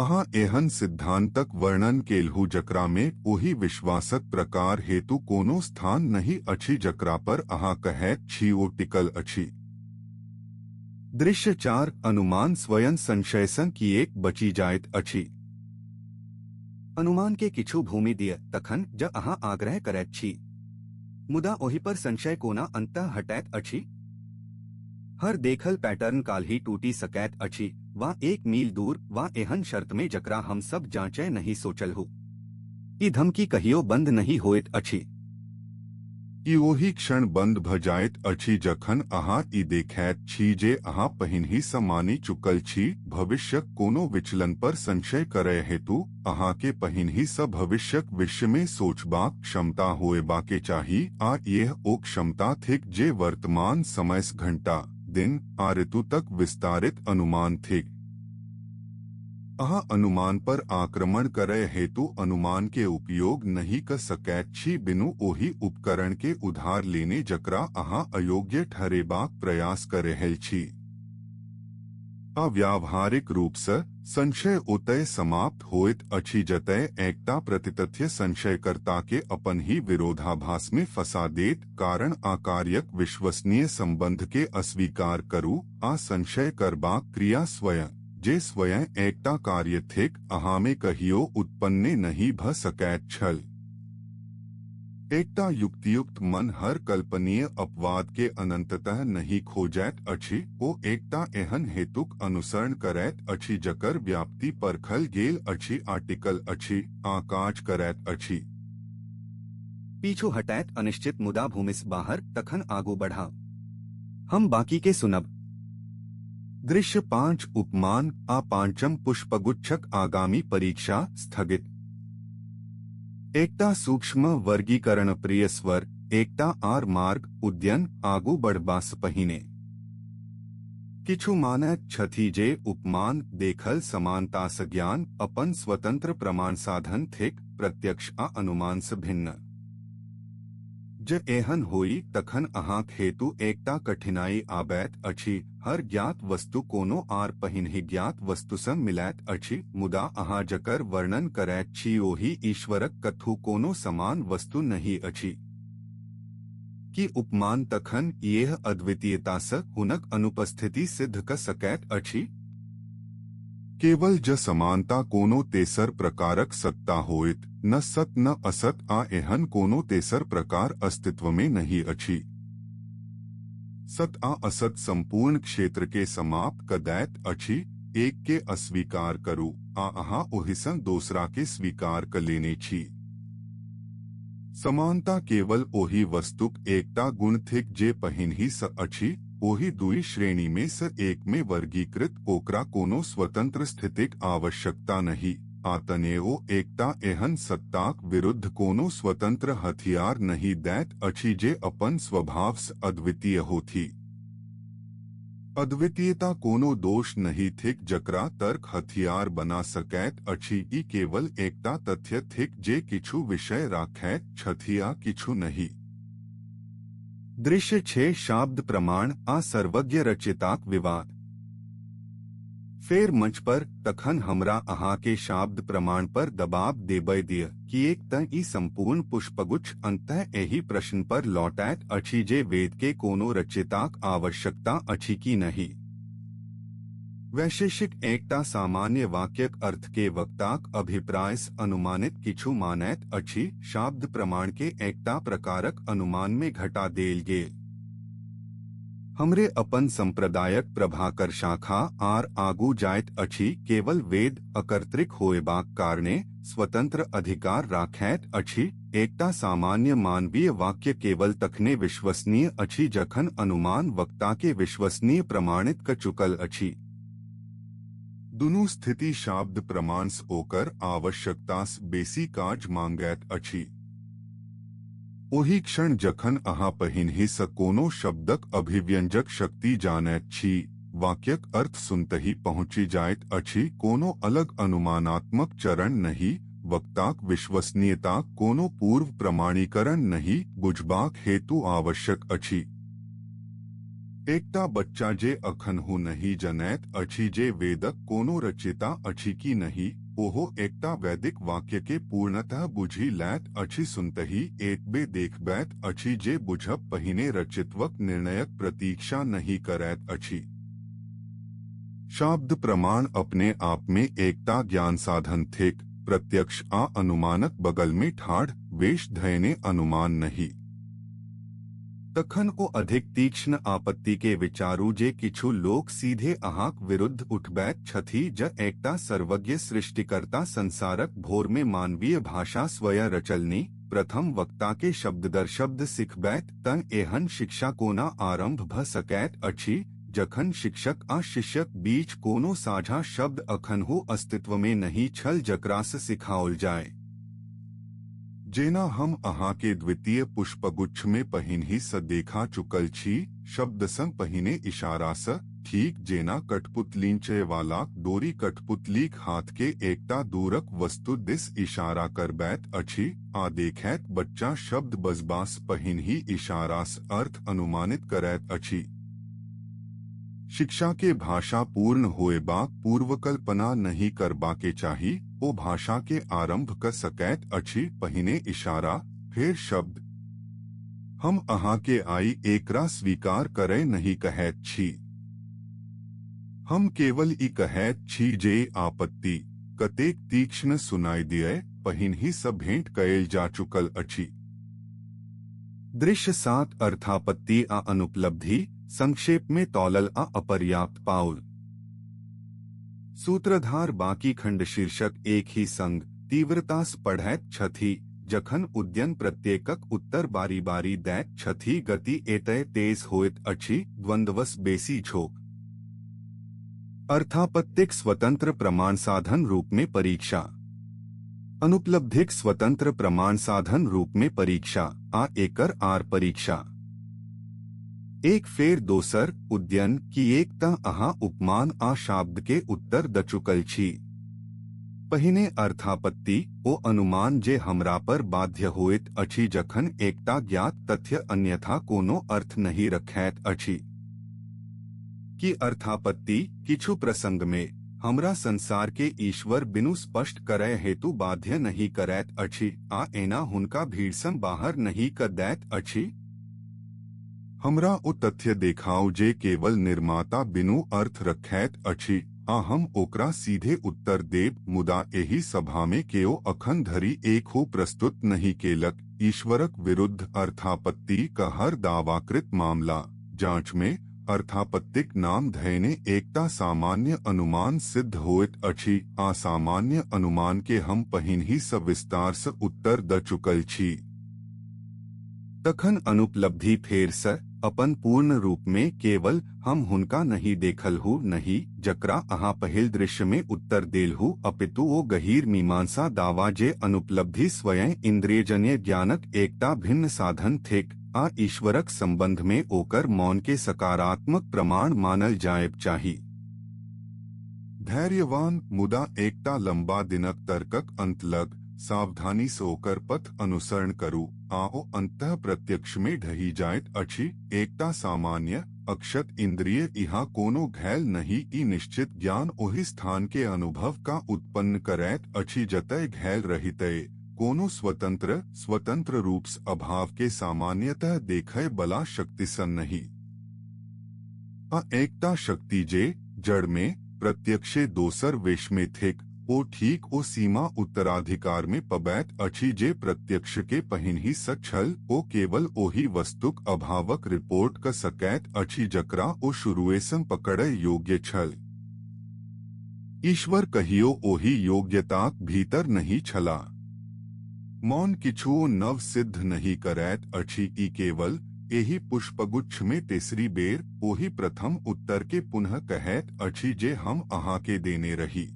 [SPEAKER 2] अहाँ एहन सिद्धान्तक वर्णन केलहुँ जकरामे ओहि विश्वासक प्रकार हेतु कोनो स्थान नहि अछि जकरा पर अहाँ कहैत छी ओ टिकल अछि।
[SPEAKER 1] दृश्य 4 अनुमान स्वयं संशयसँ किएक बचि जाइत अछि? अनुमान के किछु भूमि दिय तखन जँ अहाँ आग्रह करैत छी, मुदा ओहि पर संशय कोना अंततः हटैत अछि? हर देखल पैटर्न काल्हि टूटि सकैत अछि वा 1 मील दूर वा एहन शर्तमे जकरा हम सब जाँचय नहि सोचलहुँ। ई धमकी कहियो बंद नहि होइत अछि।
[SPEAKER 2] ई ओहि क्षण बंद भ जाइत अछि जखन अहाँ ई देखैत छी जे अहाँ पहिनहिसँ मानि चुकल छी। भविष्यक कोनो विचलन पर संशय करय हेतु अहाँके पहिनहिसँ भविष्यक विषयमे सोचबाक क्षमता होयबाके चाही, आ इएह ओ क्षमता थिक जे वर्तमान समयसँ घंटा, दिन आ ऋतु तक विस्तारित अनुमान थिक। अहाँ अनुमान पर आक्रमण करय हेतु अनुमान के उपयोग नहि क सकैत छी बिनु ओहि उपकरण के उधार लेने जकरा अहाँ अयोग्य ठहरेबाक प्रयास क रहल छी। अव्यावहारिक रूपसँ संशय ओतय समाप्त होइत अछि जतय एकटा प्रतितथ्य संशयकर्ता के अपन ही विरोधाभास में फंसा देत। कारण आ कार्यक विश्वसनीय संबंध के अस्वीकार करू आ संशय करबाक क्रिया स्वयं, जे स्वयं एकटा कार्य थिक, अहाँमे कहियो उत्पन्न नहि भ सकैत छल। एकटा युक्तियुक्त मन हर कल्पनीय अपवाद के अनंततः नहि खोजैत अछि, ओ एकटा एहन हेतुक अनुसरण करैत अछि जकर व्याप्ति परखल गेल अछि आ टिकल अछि आ काज करैत अछि।
[SPEAKER 1] पीछू हटैत अनिश्चित मुदा भूमिसँ बाहर तखन आगू बढ़ाओ। हम बाकी के सुनब। दृश्य 5 उपमान आ पांचम पुष्पगुच्छक आगामी परीक्षा स्थगित। एकटा सूक्ष्म वर्गीकरण प्रिय स्वर, एकटा आर मार्ग उद्यन आगू बढ़बासँ पहिने। किछु मानैत छथि जे उपमान देखल समानतासँ ज्ञान अपन स्वतंत्र प्रमाण साधन थिक, प्रत्यक्ष आ अनुमानसँ भिन्न। जे एहन होई तखन अहाँक हेतु एकटा कठिनाई आबैत अछि। हर ज्ञात वस्तु कोनो आर पहिनहि ज्ञात वस्तुसँ मिलैत अछि, मुदा अहाँ जकर वर्णन करैत छी ओहि ईश्वरक कथू कोनो समान वस्तु नहि अछि। कि उपमान तखन इएह अद्वितीयतासँ हुनक अनुपस्थिति सिद्ध क सकैत अछि?
[SPEAKER 2] केवल ज समानता कोनो तेसर प्रकारक सत्ता होइत, न सत न असत, आ एहन कोनो तेसर प्रकार अस्तित्वमे नहि अछि। सत आ असत संपूर्ण क्षेत्र के समाप्त क दैत अछि। एक के अस्वीकार करू आ अहाँ ओहिसँ दोसरा के स्वीकार क लेने छी। समानता केवल ओहि वस्तुक एकटा गुण थिक जे पहिनहि सँ अछि। ओहि दुई श्रेणी में सँ एक में वर्गीकृत ओकरा कोनो स्वतंत्र स्थितिक आवश्यकता नहि, आ तने ओ एकटा एहन सत्ताक विरुद्ध कोनो स्वतंत्र हथियार नहि दैत अछि जे अपन स्वभावसँ अद्वितीय होथि। अद्वितीयता कोनो दोष नहि थिक जकरा तर्क हथियार बना सकैत अछि। ई केवल एकटा तथ्य थिक जे किछु विषय राखैत छथि आ किछु नहि।
[SPEAKER 1] दृश्य 6 शाब्द प्रमाण आ सर्वज्ञ रचयिताक विवाद। फेर मंच पर तखन हमरा अहाँ के शाब्द प्रमाण पर दबाव देबय दिय, किएक तँ ई संपूर्ण पुष्पगुच्छ अंततः एहि प्रश्न पर लौटैत अछि जे वेद के कोनो रचयिताक आवश्यकता अछि कि नहि। वैशेषिक एकटा सामान्य वाक्यक अर्थ के वक्ताक अभिप्रायसँ अनुमानित किछु मानैत अछि। शाब्द प्रमाण के एकटा प्रकारक अनुमान में घटा देल गेल। हमरे अपन संप्रदायक प्रभाकर शाखा आर आगू जाइत अछि केवल वेद अकर्तृक होएबाक कारणे स्वतंत्र अधिकार राखैत अछि। एकटा सामान्य मानवीय वाक्य केवल तखने विश्वसनीय अछि जखन अनुमान वक्ता के विश्वसनीय प्रमाणित क चुकल अछि।
[SPEAKER 2] दुनू स्थिति शाब्द प्रमाणसँ ओकर आवश्यकतासँ बेसी काज मांगैत अछि। ओहि क्षण जखन अहाँ पहिनहिसँ कोनो शब्दक अभिव्यंजक शक्ति जानैत छी, वाक्यक अर्थ सुनतहि पहुँचि जाइत अछि। कोनो अलग अनुमानात्मक चरण नहि, वक्ताक विश्वसनीयताक कोनो पूर्व प्रमाणीकरण नहि बुझबाक हेतु आवश्यक अछि। एकटा बच्चा जे अखनहु नहि जनैत अछि जे वेदक कोनो रचयिता अछि कि नहि, ओहो एकटा वैदिक वाक्यके पूर्णतः बुझि लैत अछि सुनतहि एतबे देखबैत अछि जे बुझब पहिने रचित्वक निर्णयक प्रतीक्षा नहि करैत अछि। शब्द प्रमाण अपने आपमे एकटा ज्ञान साधन थिक, प्रत्यक्ष आ अनुमानक बगलमे ठाढ़, वेश धयने अनुमान नहि।
[SPEAKER 1] तखन ओ अधिक तीक्ष्ण आपत्ति के विचारू जे किछु लोक सीधे अहाँक विरुद्ध उठबैत छथि ज एकटा सर्वज्ञ सृष्टिकर्ता संसारक भोरमे मानवीय भाषा स्वयं रचलनि, प्रथम वक्ता के शब्द दर शब्द सिखबैत तँ एहन शिक्षा कोना आरंभ भ सकैत अछि जखन शिक्षक आ शिष्यक बीच कोनो साझा शब्द अखनहु अस्तित्वमे नहि छल जकरासँ सिखाओल जाय।
[SPEAKER 2] जेना हम अहाँके द्वितीय पुष्पगुच्छमे पहिनहिसँ देखा चुकल छी, शब्दसँ पहिने इशारासँ, ठीक जेना कठपुतलींचयवालाक डोरी कठपुतलीक हाथके एकटा दूरक वस्तु दिस इशारा करबैत अछि आ देखैत बच्चा शब्द बजबासँ पहिनहि इशारासँ अर्थ अनुमानित करैत अछि। शिक्षा के भाषा पूर्ण होएबाक पूर्वकल्पना नहि करबाके चाही, ओ भाषा के आरंभ क सकैत अछि पहिने इशारा, फेर शब्द। हम अहाँके आइ एकरा स्वीकार करय नहि कहैत छी। हम केवल ई कहैत छी जे आपत्ति कतेक तीक्ष्ण सुनाई दिअय, पहिनहि सँ भेंट कयल जा चुकल अछि।
[SPEAKER 1] दृश्य 7 अर्थापत्ति आ अनुपलब्धि संक्षेप में तौलल आ अपर्याप्त पाउल। सूत्रधार बाकी खंड शीर्षक एक ही संग तीव्रतासँ पढ़ैत छथि जखन उद्यन प्रत्येकक उत्तर बारी बारी दैत छथि, गति एतय तेज होइत अछि, द्वंद्वसँ बेसी झोंक। अर्थापत्तिक स्वतंत्र प्रमाण साधन रूप में परीक्षा, अनुपलब्धिक स्वतंत्र प्रमाण साधन रूप में परीक्षा आ एकर आर परीक्षा। एक फेर दोसर उद्यन की एक तँ अहाँ उपमान आ शाब्द के उत्तर द चुकल छी। पहिने अर्थापत्ति ओ अनुमान जे हमरा पर बाध्य होइत अछि जखन एकटा ज्ञात तथ्य अन्यथा कोनो अर्थ नहि रखैत अछि। कि अर्थापत्ति किछु प्रसंग में हमरा संसार के ईश्वर बिनु स्पष्ट करय हेतु बाध्य नहि करैत अछि आ एना हुनका भीड़सँ बाहर नहि क दैत अछि?
[SPEAKER 2] हमरा ओ तथ्य देखाउ जे केवल निर्माता बिनु अर्थ रखैत अछि आ हम ओकरा सीधे उत्तर देब, मुदा एहि सभामे केओ अखन धरि एकहो प्रस्तुत नहि केलक। ईश्वरक विरुद्ध अर्थापत्ति क हर दावाकृत मामला जाँचमे अर्थापत्तिक नाम धयने एकटा सामान्य अनुमान सिद्ध होइत अछि आ सामान्य अनुमान के हम पहिनहि सँ विस्तारसँ उत्तर द चुकल छी।
[SPEAKER 1] तखन अनुपलब्धि फेरसँ अपन पूर्ण रूपमे केवल हम हुनका नहि देखलहु नहि जकरा अहाँ पहिल दृश्यमे उत्तर देलहु, अपितु ओ गहीर मीमांसा दावा जे अनुपलब्धि स्वयं इन्द्रियजन्य ज्ञानक एकटा भिन्न साधन थिक आ ईश्वरक संबंधमे ओकर मौन के सकारात्मक प्रमाण मानल जायब चाही।
[SPEAKER 2] धैर्यवान मुदा एकटा लंबा दिनक तर्कक अंत लग सावधानीसँ ओकर पथ अनुसरण करू आ ओ अंतः प्रत्यक्षमे ढहि जाइत अछि। एकटा सामान्य अक्षत इंद्रिय इहा कोनो घैल नहि, ई निश्चित ज्ञान ओहि स्थान के अनुभव का उत्पन्न करैत अछि जतय घैल रहितै। कोनो स्वतंत्र स्वतंत्र रूपसँ अभाव के सामान्यतः देखय बला शक्तिसँ नहि। आ एकटा शक्ति जे जड़मे प्रत्यक्षे दोसर वेशमे थिक, ओ ठीक ओ सीमा उत्तराधिकारमे पबैत अछि जे प्रत्यक्ष के पहिनहि सँ छल। ओ केवल ओहि वस्तुक अभावक रिपोर्ट क सकैत अछि जकरा ओ शुरुएसँ पकड़य योग्य छल। ईश्वर कहियो ओहि योग्यताक भीतर नहि छलाह। मौन किछुओ नव सिद्ध नहि करैत अछि, ई केवल एहि पुष्पगुच्छमे तेसरी बेर ओहि प्रथम उत्तर के पुनः कहैत अछि जे हम अहाँके देने रही।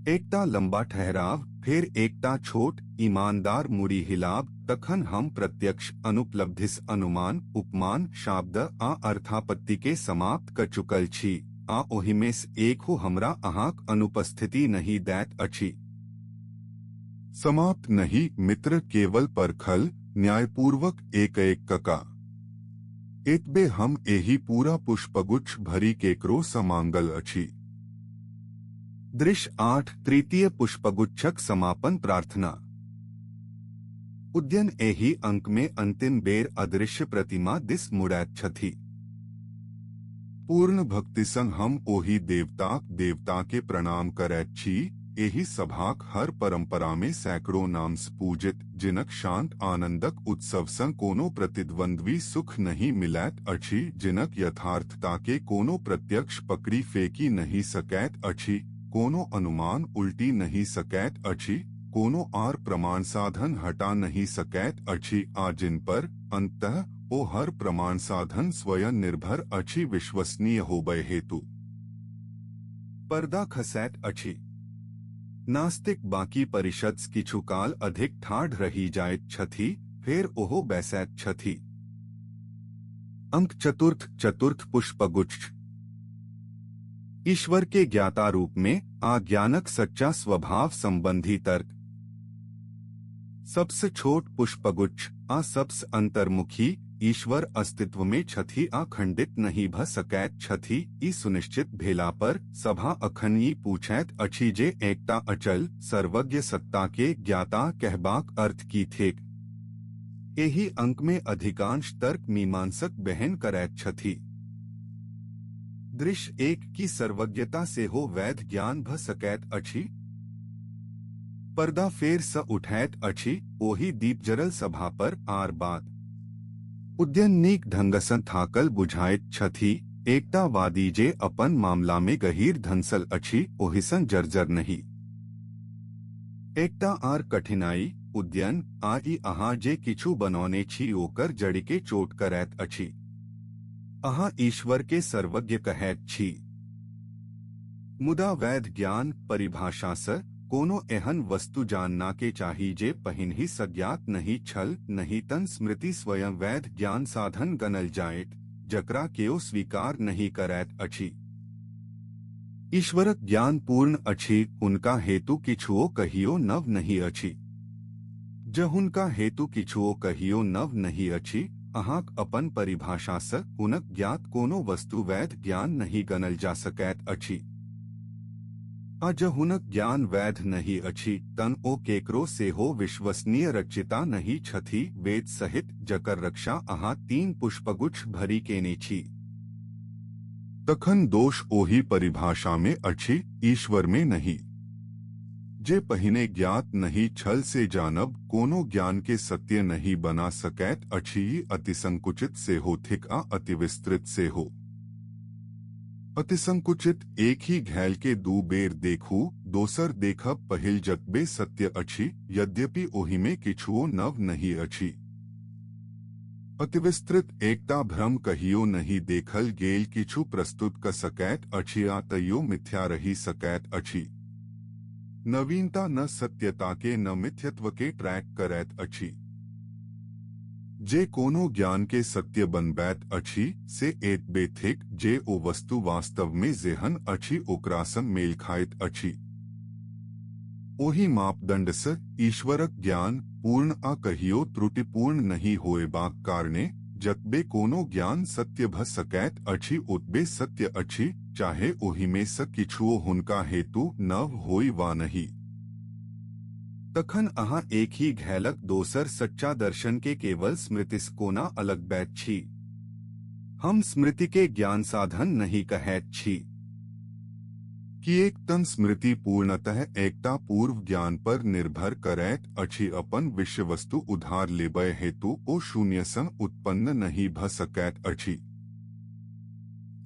[SPEAKER 1] एकटा लंबा ठहराव, फेर एकटा छोट ईमानदार मुड़ी हिलाब, तखन हम प्रत्यक्ष अनुपलब्धिस अनुमान, उपमान, शाब्द आ अर्थापत्ति के समाप्त क चुकल छी आ ओहिमेसँ एकहु हमरा अहाँक अनुपस्थिति नहि दैत अछि।
[SPEAKER 2] समाप्त नहि मित्र, केवल परखल, न्यायपूर्वक एक एक कका। एतबे हम एहि पूरा पुष्पगुच्छ भरि केकरो सँ मांगल अछि।
[SPEAKER 1] दृश्य 8 तृतीय पुष्पगुच्छक समापन प्रार्थना। उद्यन एहि अंकमे अंतिम बेर अदृश्य प्रतिमा दिस मुड़ैत छथि।
[SPEAKER 2] पूर्ण भक्तिसँ हम ओहि देवताक देवताके प्रणाम करैत छी, एहि सभाक हर परंपरामे सैकड़ों नामसँ पूजित, जिनक शांत आनंदक उत्सवसँ कोनो प्रतिद्वंद्वी सुख नहि मिलैत अछि, जिनक यथार्थताके कोनो प्रत्यक्ष पकड़ि फेकि नहि सकैत अछि, कोनो अनुमान उलटि नहि सकैत अछि, कोनो आर प्रमाण साधन हटा नहि सकैत अछि आ जिन पर अंततः ओ हर प्रमाण साधन स्वयं निर्भर अछि विश्वसनीय होबय हेतु।
[SPEAKER 1] पर्दा खसैत अछि। नास्तिक बाकी परिषद किछु काल अधिक ठाढ़ रहि जाइत छथि, फेर ओहो बैसैत छथि। अंक चतुर्थ चतुर्थ पुष्पगुच्छ। ईश्वर के ज्ञाता रूप में आ ज्ञानक सच्चा स्वभाव संबंधी तर्क। सबसे छोट पुष्पगुच्छ आ सबसे अंतर्मुखी ईश्वर अस्तित्व में छथि आ खंडित नहि भ सकैत छथि, ई सुनिश्चित भेला पर सभा अखन ई पूछैत अछि जे एकटा अचल सर्वज्ञ सत्ता के ज्ञाता कहबाक अर्थ की थिक। एहि अंक में अधिकांश तर्क मीमांसक बहन करैत छथि। दृश्य 1 की सर्वज्ञता सेहो वैध ज्ञान भ सकैत अछि। पर्दा फेर स उठैत अछि ओहि दीपजरल सभा पर आर बात। उद्यन नीक ढंगसँ थाकल बुझाइत छथि, एकटा वादी जे अपन मामला में गहीर धंसल अछि ओहिसँ जर्जर नहि। एकटा आर कठिनाई उद्यन आ ई अहाँ जे किछु बनौने छी ओकर जड़िके चोट करैत अछि। अहाँ ईश्वर के सर्वज्ञ कहैत छी, मुदा वैध ज्ञान परिभाषासँ कोनो एहन वस्तु जानना के चाही जे पहिनहि सज्ञात नहि छल, नहि तन स्मृति स्वयं वैध ज्ञान साधन गनल जायत, जकरा केओ स्वीकार नहि करैत अछि। ईश्वरक ज्ञान पूर्ण अछि, हुनका हेतु किछुओ कहियो नव नहि अछि। जँ हुनका हेतु किछुओ कहियो नव नहि अछि, अहाँक अपन परिभाषासँ हुनक ज्ञात कोनो वस्तु वैध ज्ञान नहि गनल जा सकैत अछि। आ जँ हुनक ज्ञान वैध नहि अछि तन ओ केकरो सेहो विश्वसनीय रचिता नहि छथि, वेद सहित जकर रक्षा अहाँ 3 पुष्पगुच्छ भरि केने छी।
[SPEAKER 2] तखन दोष ओहि परिभाषामे अछि, ईश्वरमे नहि। जे पहिने ज्ञात नहि छल से जानब कोनो ज्ञान के सत्य नहि बना सकैत अछि, अतिसंकुचित सेहो थिक आ अतिविस्तृत सेहो। अतिसंकुचित एक ही घैल के 2 बेर देखू, दोसर देखब पहिल जतबे सत्य अछि, यद्यपि ओहिमे किछुओ नव नहि अछि। अतिविस्तृत एकटा भ्रम कहियो नहि देखल गेल किछु प्रस्तुत क सकैत अछि आ तैयो मिथ्या रहि सकैत अछि। नवीनता न सत्यता के न मिथ्यत्व के ट्रैक करैत अछि। जे कोनो ज्ञान के सत्य बनबैत अछि से एतबे थिक जे ओ वस्तु वास्तव में जेहन अछि ओकरासँ मेल खाइत अछि। ओहि मापदंडसँ ईश्वरक ज्ञान पूर्ण आ कहियो त्रुटिपूर्ण नहि होएबाक कारणे जतबे कोनो ज्ञान सत्य भ सकैत अछि ओतबे सत्य अछि, चाहे ओहिमे सँ किछुओ हुनका हेतु नव होइ वा नहि।
[SPEAKER 1] तखन अहाँ एक ही घैलक दोसर सच्चा दर्शन के केवल स्मृतिसँ कोना अलगबैत छी? हम स्मृति के ज्ञान साधन नहि कहैत छी।
[SPEAKER 2] किएक तन स्मृति पूर्णतः एकटा पूर्व ज्ञान पर निर्भर करैत अछि, अपन विषय वस्तु उधार लेबय हेतु ओ शून्यसँ उत्पन्न नहि भ सकैत अछि।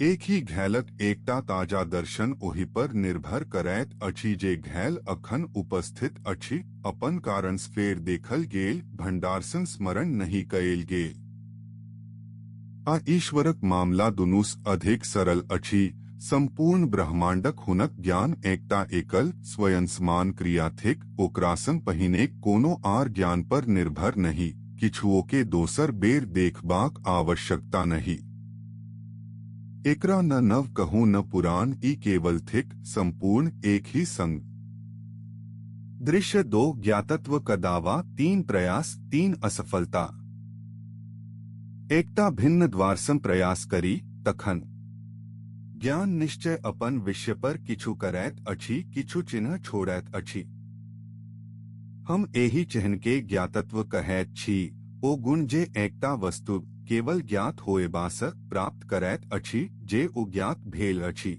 [SPEAKER 2] एक ही घैलक एकटा ताजा दर्शन ओहि पर निर्भर करैत अछि जे घैल अखन उपस्थित अछि, अपन कारणसँ फेर देखल गेल भंडारसँ स्मरण नहि कयल गेल। आ ईश्वरक मामला दुनूसँ अधिक सरल अछि। संपूर्ण ब्रह्मांडक हुनक ज्ञान एकटा एकल स्वयंसमान क्रिया थिक, ओकरासँ पहिने कोनो आर ज्ञान पर निर्भर नहि, किछुओ के दोसर बेर देखबाक आवश्यकता नहि। एकरा न नव कहू न पुरान, ई केवल थिक संपूर्ण एक ही संग।
[SPEAKER 1] दृश्य 2 ज्ञातत्व का दावा, 3 प्रयास 3 असफलता। एकटा भिन्न द्वारसँ प्रयास करी, तखन ज्ञान निश्चय अपन विषय पर किछु करैत अछि, किछु चिन्ह छोड़ैत अछि। हम एहि चिन्हके ज्ञातत्व कहैत छी, ओ गुण जे एकटा वस्तु केवल ज्ञात होएबासँ प्राप्त करैत अछि जे ओ ज्ञात भेल अछि।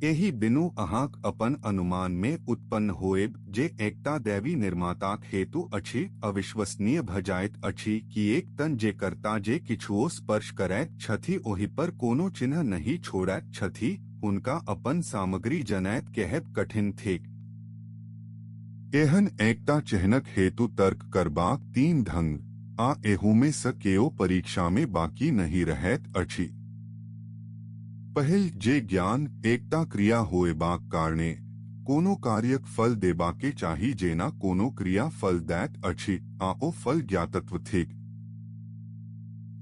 [SPEAKER 1] एहि बिनु अहाँक अपन अनुमानमे उत्पन्न होएब जे एकटा दैवी निर्माताक हेतु अछि अविश्वसनीय भ जाइत अछि, किएक तँ जे कर्ता जे किछुओ स्पर्श करैत छथि ओहि पर कोनो चिन्ह नहि छोड़ैत छथि, हुनका अपन सामग्री जनैत कहब कठिन थिक।
[SPEAKER 2] एहन एकटा चिह्नक हेतु तर्क करबाक तीन ढंग, आ एहूमे सँ केओ परीक्षामे बाकी नहि रहैत अछि। पहिल, जे ज्ञान एकटा क्रिया होएबाक कारणे कोनो कार्यक फल देबाके चाही, जेना कोनो क्रिया फल दैत अछि आ ओ फल ज्ञातत्व थिक।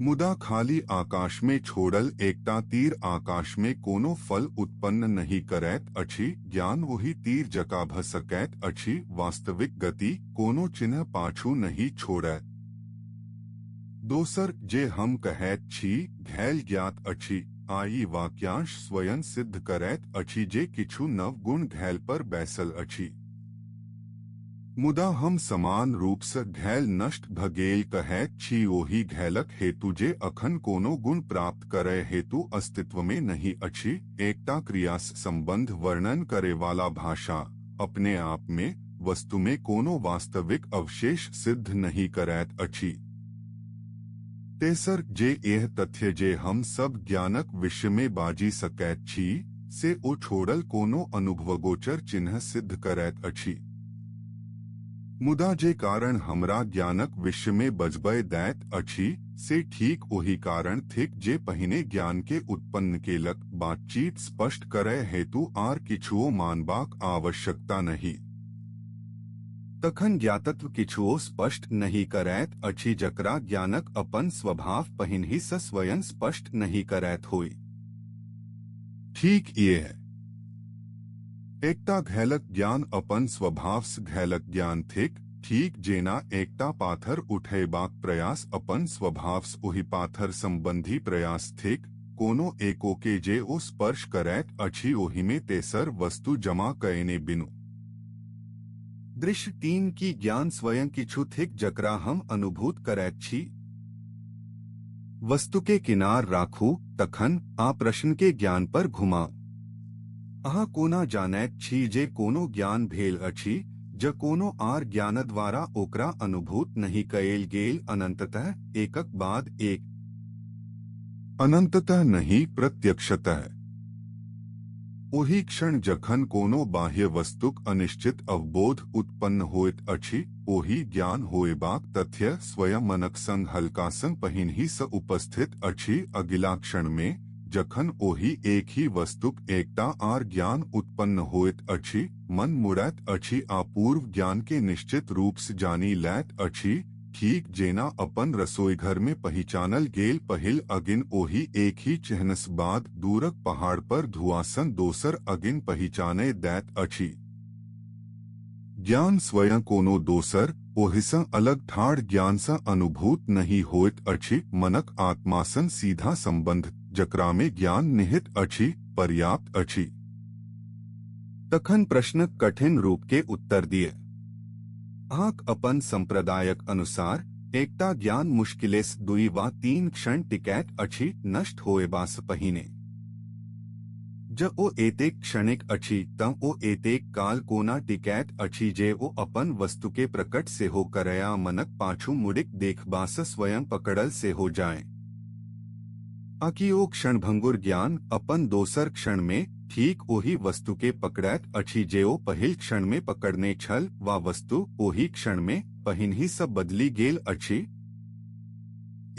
[SPEAKER 2] मुदा खाली आकाशमे छोड़ल एकटा तीर आकाशमे कोनो फल उत्पन्न नहि करैत अछि। ज्ञान ओहि तीर जकाँ भ सकैत अछि, वास्तविक गति कोनो चिन्ह पाछू नहि छोड़ैत। दोसर, जे हम कहैत छी घैल ज्ञात अछि, आ ई वाक्यांश स्वयं सिद्ध करैत अछि जे किछु नव गुण घैल पर बैसल अछि। मुदा हम समान रूपसँ घैल नष्ट भ गेल कहैत छी ओहि घैलक हेतु जे अखन कोनो गुण प्राप्त करय हेतु अस्तित्वमे नहि अछि। एकटा क्रियासँ संबंध वर्णन करेवाला भाषा अपने आपमे वस्तुमे कोनो वास्तविक अवशेष सिद्ध नहि करैत अछि। तेसर, जे एह तथ्य जे हम सब ज्ञानक विषयमे बाजि सकैत छी से ओ छोड़ल कोनो अनुभवगोचर चिन्ह सिद्ध करैत अछि। मुदा जे कारण हमरा ज्ञानक विषयमे बजबय दैत अछि से ठीक ओही कारण थिक जे पहिने ज्ञानके उत्पन्न केलक। बातचीत स्पष्ट करय हेतु आर किछुओ मानबाक आवश्यकता नहि।
[SPEAKER 1] तखन ज्ञातत्व किछुओ स्पष्ट नहि करैत अछि जकरा ज्ञानक अपन स्वभाव पहिनहिसँ स्वयं स्पष्ट नहि करैत होइ।
[SPEAKER 2] ठीक इएह। एकटा घैलक ज्ञान अपन स्वभावसँ घैलक ज्ञान थिक, ठीक जेना एकटा पाथर उठेबाक प्रयास अपन स्वभावसँ ओहि पाथर संबंधी प्रयास थिक। कोनो एकोके जे ओ स्पर्श करैत अछि ओहिमे तेसर वस्तु जमा कएने बिनु।
[SPEAKER 1] दृश्य 3 की ज्ञान स्वयं किछु थिक जकरा हम अनुभूत करैत छी। वस्तुके किनार राखू तखन आ प्रश्नके ज्ञान पर घुमाउ। अहाँ कोना जानैत छी जे कोनो ज्ञान भेल अछि जँ कोनो आर ज्ञान द्वारा ओकरा अनुभूत नहि कयल गेल? अनंततः एकक बाद एक।
[SPEAKER 2] अनंततः नहि, प्रत्यक्षतः। ओहि क्षण जखन कोनो बाह्य वस्तुक अनिश्चित अवबोध उत्पन्न होइत अछि, ओहि ज्ञान होएबाक तथ्य स्वयं मनक संग हल्कासँ पहिनहिसँ उपस्थित अछि। अगिला क्षणमे जखन ओहि एक ही वस्तुक एकटा आर ज्ञान उत्पन्न होइत अछि, मन मुड़ैत अछि आ पूर्व ज्ञान के निश्चित रूपसँ जानि लैत अछि, ठीक जेना अपन रसोईघरमे पहिचानल गेल पहिल अगिन ओहि एक ही चिह्नसँ बाद दूरक पहाड़ पर धुआँसँ दोसर अगिन पहिचानय दैत अछि। ज्ञान स्वयं कोनो दोसर ओहिसँ अलग ठाढ़ ज्ञानसँ अनुभूत नहि होइत अछि। मनक आत्मासँ सीधा संबंध जकरामे ज्ञान निहित अछि पर्याप्त अछि।
[SPEAKER 1] तखन प्रश्नक कठिन रूपके उत्तर दिय। अहाँक अपन संप्रदायक अनुसार एकटा ज्ञान मुश्किलेसँ 2 वा 3 क्षण टिकैत अछि नष्ट होएबासँ पहिने। जँ ओ एतेक क्षणिक अछि तँ ओ एतेक काल कोना टिकैत अछि जे ओ अपन वस्तुके प्रकट सेहो करय आ मनक पाछू मुड़िक देखबासँ स्वयं पकड़ल सेहो जाय? आ कि ओ क्षणभंगुर ज्ञान अपन दोसर क्षणमे ठीक ओही वस्तुके पकड़ैत अछि जे ओ पहिल क्षणमे पकड़ने छल, वा वस्तु ओही क्षणमे पहिनहिसँ बदलि गेल अछि?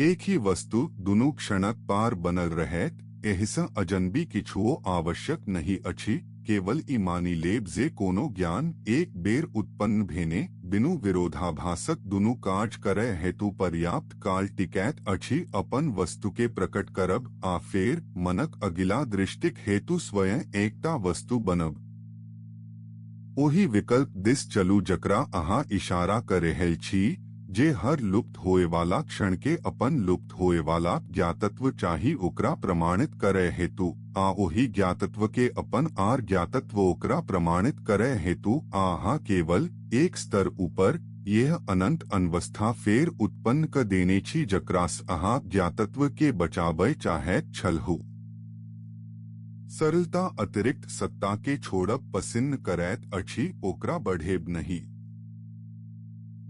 [SPEAKER 2] एक ही वस्तु दुनू क्षणक पार बनल रहैत, एहिसँ अजनबी किछुओ आवश्यक नहि अछि। केवल ई मानि लेब जे कोनो ज्ञान एक बेर उत्पन्न भेने बिनु विरोधाभासक दुनू काज करय हेतु पर्याप्त काल टिकैत अछि, अपन वस्तुके प्रकट करब आ फेर मनक अगिला दृष्टिक हेतु स्वयं एकटा वस्तु बनब। ओहि विकल्प दिस चलू जकरा अहाँ इशारा क रहल छी, जे हर लुप्त होएवाला क्षणके अपन लुप्त होएवाला ज्ञातत्व चाही ओकरा प्रमाणित करय हेतु, आ ओहि ज्ञातत्व के अपन आर ज्ञातत्व ओकरा प्रमाणित करय हेतु, आ अहाँ केवल एक स्तर ऊपर यह अनंत अनवस्था फेर उत्पन्न क देने छी जकरासँ अहाँ ज्ञातत्व के बचाबय चाहैत छलहुँ। सरलता अतिरिक्त सत्ता के छोड़ब पसिन्न करैत अछि, ओकरा बढ़ेब नहि।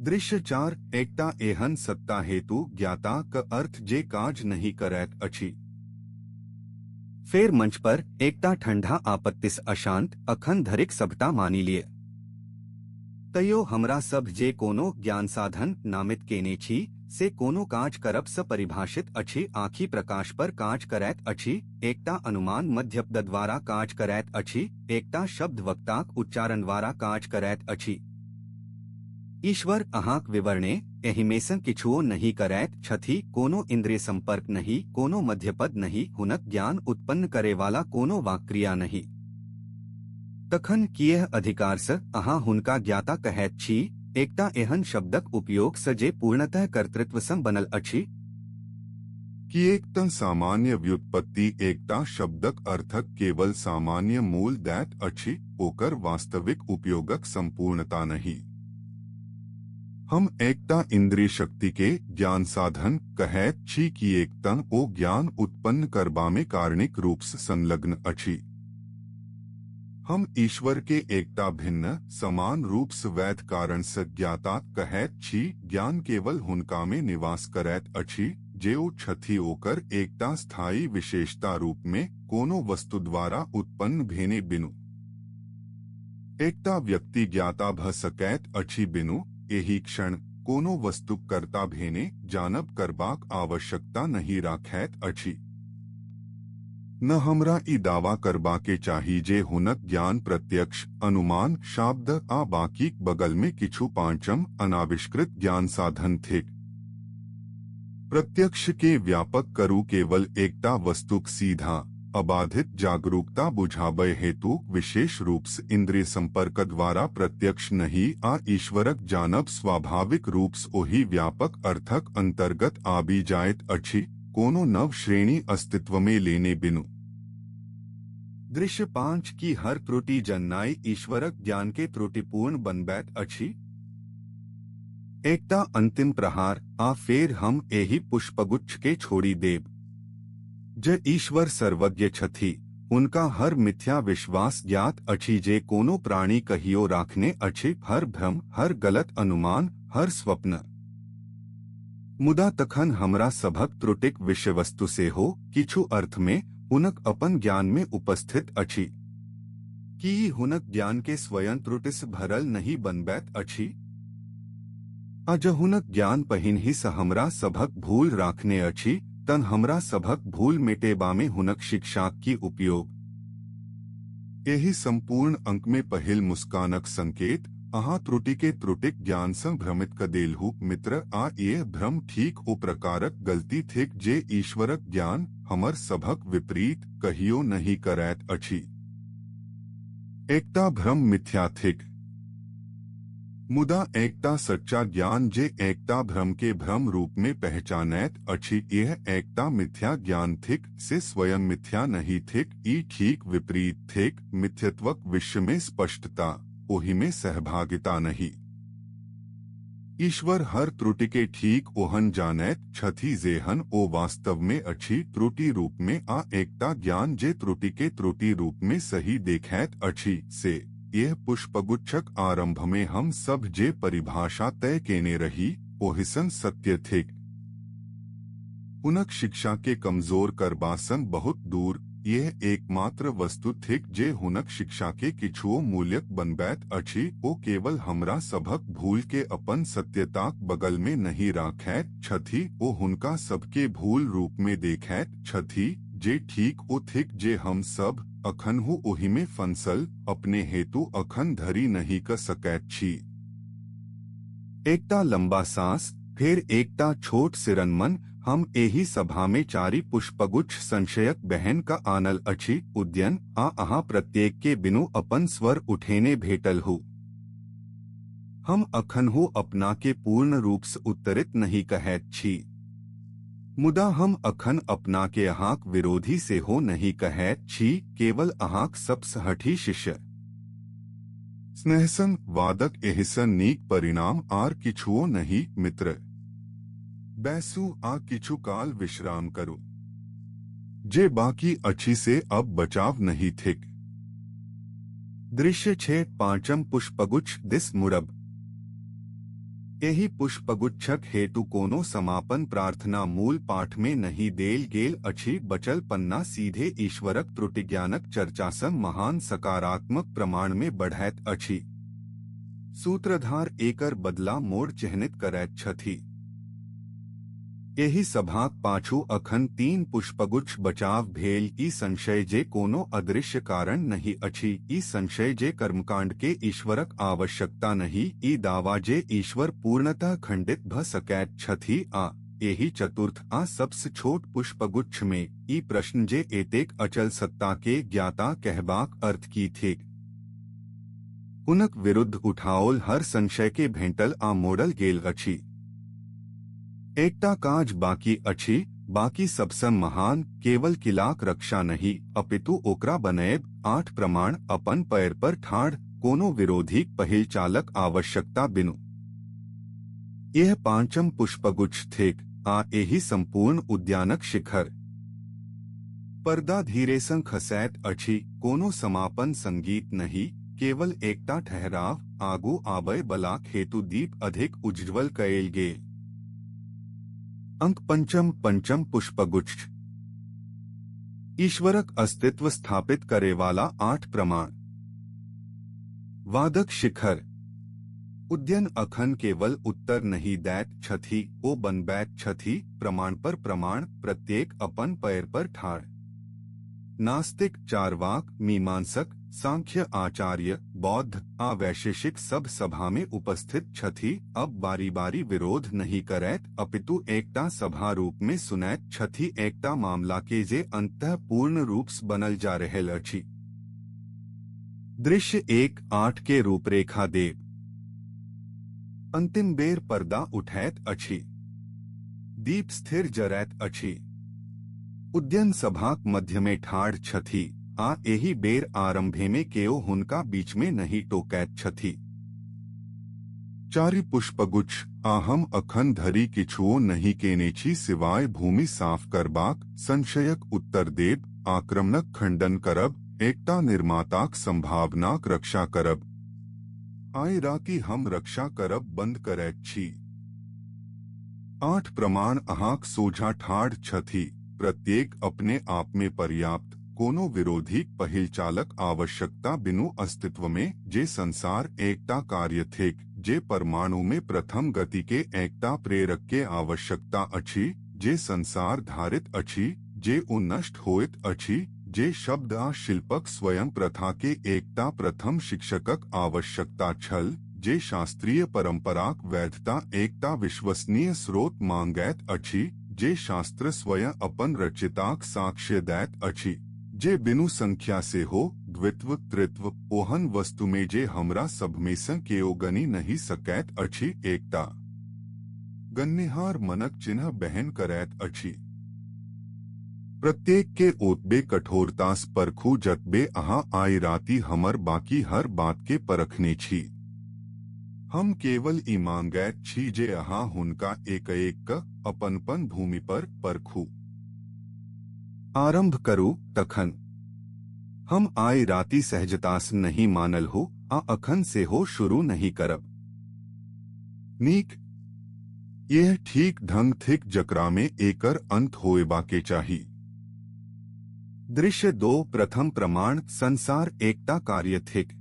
[SPEAKER 1] दृश्य 4 एकटा एहन सत्ता हेतु ज्ञाता क अर्थ जे काज नहि करैत अछि। फेर मंच पर एकटा ठंडा आपत्तिसँ अशांत, अखन धरिक सभटा मानि लिय। तैयो हमरा सभ जे कोनो ज्ञान साधन नामित केने छी से कोनो काज करब सँ परिभाषित अछि, आँखि प्रकाश पर काज करैत अछि, एकटा अनुमान मध्यपद द्वारा काज करैत अछि, एकटा शब्द वक्ताक उच्चारण द्वारा काज करैत अछि। ईश्वर अहाँक विवरणे एहिमेसँ किछुओ नहि करैत छथि, कोनो इंद्रिय संपर्क नहि, कोनो मध्यपद नहि, हुनक ज्ञान उत्पन्न करेवाला कोनो वाक्क्रिया नहि। तखन किएक अधिकारसँ अहाँ हुनका ज्ञाता कहैत छी, एकटा एहन शब्दक उपयोगसँ जे पूर्णतः कर्तृत्वसँ बनल अछि?
[SPEAKER 2] किएक तँ सामान्य व्युत्पत्ति एकटा शब्दक अर्थक केवल सामान्य मूल दैत अछि, ओकर वास्तविक उपयोगक संपूर्णता नहि। हम एकटा इंद्रिय शक्ति के ज्ञान साधन कहैत छी किएक तँ ओ ज्ञान उत्पन्न करबामे कारणिक रूपसँ संलग्न अछि। हम ईश्वर के एकटा भिन्न समान रूपसँ वैध कारणसँ ज्ञाता कहैत छी। ज्ञान केवल हुनकामे निवास करैत अछि जे ओ छथि, ओकर एकटा स्थायी विशेषता रूपमे कोनो वस्तु द्वारा उत्पन्न भेने बिनु। एकटा व्यक्ति ज्ञाता भ सकैत अछि बिनु एहि क्षण कोनो वस्तुक कर्ता भेने जानब करबाक आवश्यकता नहि राखैत अछि। न हमरा ई दावा करबाके चाही जे हुनक ज्ञान प्रत्यक्ष, अनुमान, शाब्द आ बाकीक बगलमे किछु पांचम अनाविष्कृत ज्ञान साधन थिक। प्रत्यक्ष के व्यापक करू केवल एकटा वस्तुक सीधा अबाधित जागरूकता बुझाबय हेतु विशेष रूपसँ इंद्रिय संपर्क द्वारा प्रत्यक्ष नहि, आ ईश्वरक जानब स्वाभाविक रूपसँ ओहि व्यापक अर्थक अंतर्गत आबि जाइत अछि, कोनो नव श्रेणी अस्तित्वमे लेने बिनु।
[SPEAKER 1] दृश्य 5 की हर त्रुटि जननाइ ईश्वरक ज्ञान के त्रुटिपूर्ण बनबैत अछि। एकटा अंतिम प्रहार आ फेर हम एहि पुष्पगुच्छ के छोड़ि देब। जे ईश्वर सर्वज्ञ छथि, हुनका हर मिथ्या विश्वास ज्ञात अछि जे कोनो प्राणी कहियो राखने अछि, हर भ्रम, हर गलत अनुमान, हर स्वप्न। मुदा तखन हमरा सभक त्रुटिक विषयवस्तु सेहो किछु अर्थमे हुनक अपन ज्ञानमे उपस्थित अछि। की ई हुनक ज्ञान के स्वयं त्रुटिसँ भरल नहि बनबैत अछि? आ जँ हुनक ज्ञान पहिनहिसँ हमरा सभक भूल राखने अछि, तन हमरा सभक भूल मेटेबामे हुनक शिक्षाक की उपयोग?
[SPEAKER 2] एहि संपूर्ण अंकमे पहिल मुस्कानक संकेत, अहाँ त्रुटि के त्रुटिक ज्ञानसँ भ्रमित क देलहु मित्र, आ एह भ्रम ठीक ओ प्रकारक गलती थिक जे ईश्वरक ज्ञान हमर सभक विपरीत कहियो नहि करैत अछि। एकटा भ्रम मिथ्या थिक, मुदा एकटा सच्चा ज्ञान जे एकटा भ्रम के भ्रम रूप में पहचानैत अछि, यह एकटा मिथ्या ज्ञान थिक, से स्वयं मिथ्या नहीं थिक। ई ठीक विपरीत थिक। मिथ्यत्वक विषय में स्पष्टता, ओहि में सहभागिता नहीं। ईश्वर हर त्रुटि के ठीक ओहन जानैत छथि जेहन ओ वास्तव में अछि त्रुटि रूप में, आ एकटा ज्ञान जे त्रुटि के त्रुटि रूप में सही देखैत अछि, से यह पुष्पगुच्छक आरंभ में हम सब जे परिभाषा तय केने रही ओहिसन सत्य थिक। हुनक शिक्षा के कमजोर करबासन बहुत दूर यह एकमात्र वस्तु थिक जे हुनक शिक्षा के किछुओ मूल्यक बनबैत अछि। ओ केवल हमरा सभक भूल के अपन सत्यताक बगल में नहीं राखैत छथि, ओ हुनका सबके भूल रूप में देखैत छथि जे ठीक ओ थिक जे हम सब अखनहु ओहिमे फंसल अपने हेतु अखन धरि नहीं क सकैत छी।
[SPEAKER 1] एकटा लंबा सांस, फिर एकटा छोट सिरनमन। हम एहि सभा में चारि पुष्पगुच्छ संशयक बहन का आनल अछि उद्यन, आ अहाँ प्रत्येक के बिनु अपन स्वर उठेने भेटल हो। हम अखनहु अपनाके पूर्ण रूपसँ उत्तरित नहि कहैत छी। मुदा हम अखन अपनाके अहाँक विरोधी सेहो नहि कहैत छी, केवल अहाँक सबसँ हठी शिष्य।
[SPEAKER 2] स्नेहसन वादक एहिसँ नीक परिणाम आर किछुओ नहि, मित्र। बैसू आ किछु काल विश्राम करू। जे बाकी अछि से अब बचाव नहि थिक।
[SPEAKER 1] दृश्य 6 पाँचम पुष्पगुच्छ दिस मुड़ब। एहि पुष्पगुच्छक हेतु कोनो समापन प्रार्थना मूल पाठमे नहि देल गेल अछि। बचल पन्ना सीधे ईश्वरक त्रुटिज्ञानक चर्चासँ महान सकारात्मक प्रमाणमे बढ़ैत अछि। सूत्रधार एकर बदला मोड़ चिह्नित करैत छथि। एहि सभाक पाछू अखन 3 पुष्पगुच्छ बचाव भेल। ई संशय जे कोनो अदृश्य कारण नहि अछि, ई संशय जे कर्मकांड के ईश्वरक आवश्यकता नहि, ई दावा जे ईश्वर पूर्णतः खंडित भ सकैत छथि आ एहि चतुर्थ आ सबसँ छोट पुष्पगुच्छ में ई प्रश्न जे एतेक अचल सत्ता के ज्ञाता कहबाक अर्थ की थिक। हुनक विरुद्ध उठाओल हर संशय के भेंटल आ मोड़ल गेल अछि। एकटा काज बाकी अछि, बाकी सबसँ महान, केवल किलाक रक्षा नहि अपितु ओकरा बनैब। 8 प्रमाण अपन पैर पर ठाढ़, कोनो विरोधीक पहिल चालक आवश्यकता बिनु। यह पांचम पुष्पगुच्छ थिक आ एहि संपूर्ण उद्यानक शिखर। पर्दा धीरेसँ खसैत अछि, कोनो समापन संगीत नहि, केवल एकटा ठहराव। आगू आबय बलाक हेतु दीप अधिक उज्ज्वल कयल गेल। अंक पंचम पंचम पुष्पगुच्छ। ईश्वरक अस्तित्व स्थापित करेवाला 8 प्रमाण। वादक शिखर। उद्यन अखन केवल उत्तर नहीं दैत छथि, ओ बनबैत छथि। प्रमाण पर प्रमाण, प्रत्येक अपन पैर पर ठाढ़। नास्तिक, चार्वाक, मीमांसक, सांख्य आचार्य, बौद्ध आ वैशेषिक सब सभा में उपस्थित छथि। अब बारी बारी विरोध नहीं करैत अपितु एकटा सभा रूप में सुनैत छथि। एकटा मामला के जे अंतः पूर्ण रूप से बनल जा रहल अछि। दृश्य 1 8 के रूपरेखा देव। अंतिम बेर पर्दा उठैत अछि। दीप स्थिर जरैत अछि। उद्यन सभाक मध्य में ठाढ़ छथि आ एहि बेर आरंभे में केओ हुनका बीच में नहीं टोकैत छथि।
[SPEAKER 2] 4 पुष्पगुच्छ आ हम अखन धरि किछुओ नहि केने छी सिवाय भूमि साफ करबाक, संशयक उत्तर देब, आक्रमणक खंडन करब, एकटा निर्माताक संभावनाक रक्षा करब। आइ राति हम रक्षा करब बंद करैत छी। 8 प्रमाण अहाँक सोझा ठाढ़ छथि, प्रत्येक अपने आप में पर्याप्त, कोनो विरोधी पहिल चालक आवश्यकता बिनु अस्तित्व में। जे संसार एकटा कार्य थिक, जे परमाणु में प्रथम गति के एकटा प्रेरक के आवश्यकता अछि, जे संसार धारित अछि, जे ओ नष्ट होइत अछि, जे शब्द आ शिल्पक स्वयं प्रथा के एकटा प्रथम शिक्षकक आवश्यकता छल, जे शास्त्रीय परंपराक वैधता एकटा विश्वसनीय स्रोत मांगैत अछि, जे शास्त्र स्वयं अपन रचिताक साक्ष्य दैत अछि, जे बिनु संख्या सेहो द्वित्व त्रित्व ओहन वस्तु में जे हमरा सबमे सँ केओ गनि नहि सकैत अछि, एकटा गन्निहार मनक चिन्ह बहन करैत अछि। प्रत्येक के ओतबे कठोरतास परखू जतबे अहाँ आइ राति हमर बाकी हर बात के परखने छी। हम केवल ई मांगैत छी जे अहाँ हुनका एक एक क अपनपन भूमि पर परखू।
[SPEAKER 1] आरंभ करू तखन। हम आइ राति सहजतास नहीं मानल हो आ अखन सेहो शुरू नहीं करब।
[SPEAKER 2] नीक, यह ठीक ढंग थिक जकरा में एकर अंत होएबा के चाही।
[SPEAKER 1] दृश्य 2 प्रथम प्रमाण संसार एकता कार्य थिक।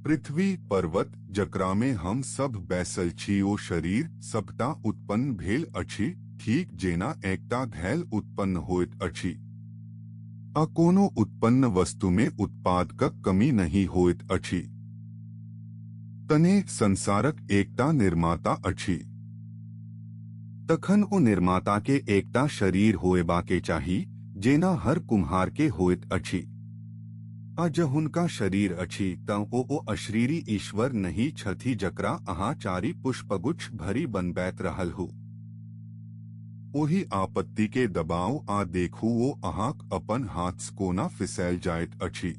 [SPEAKER 2] पृथ्वी पर्वत जकरा में हम सब बैसल छी ओ शरीर सबटा उत्पन्न भेल अछि, ठीक जेना एकटा घैल उत्पन्न होइत अछि। आ कोनो उत्पन्न वस्तु में उत्पादकक कमी नहीं होइत अछि। तने संसारक एकटा निर्माता अछि।
[SPEAKER 1] तखन ओ निर्माता के एकटा शरीर होएबा के चाही, जेना हर कुम्हार के होइत अछि। आ जँ हुनका शरीर अछि तँ ओ ओ अशरीरी ईश्वर नहि छथि जकरा अहाँ चारि पुष्पगुच्छ भरि बनबैत रहलहुँ।
[SPEAKER 2] ओहि आपत्तिके दबाउ आ देखू ओ अहाँक अपन हाथसँ कोना फिसैल जाइत अछि।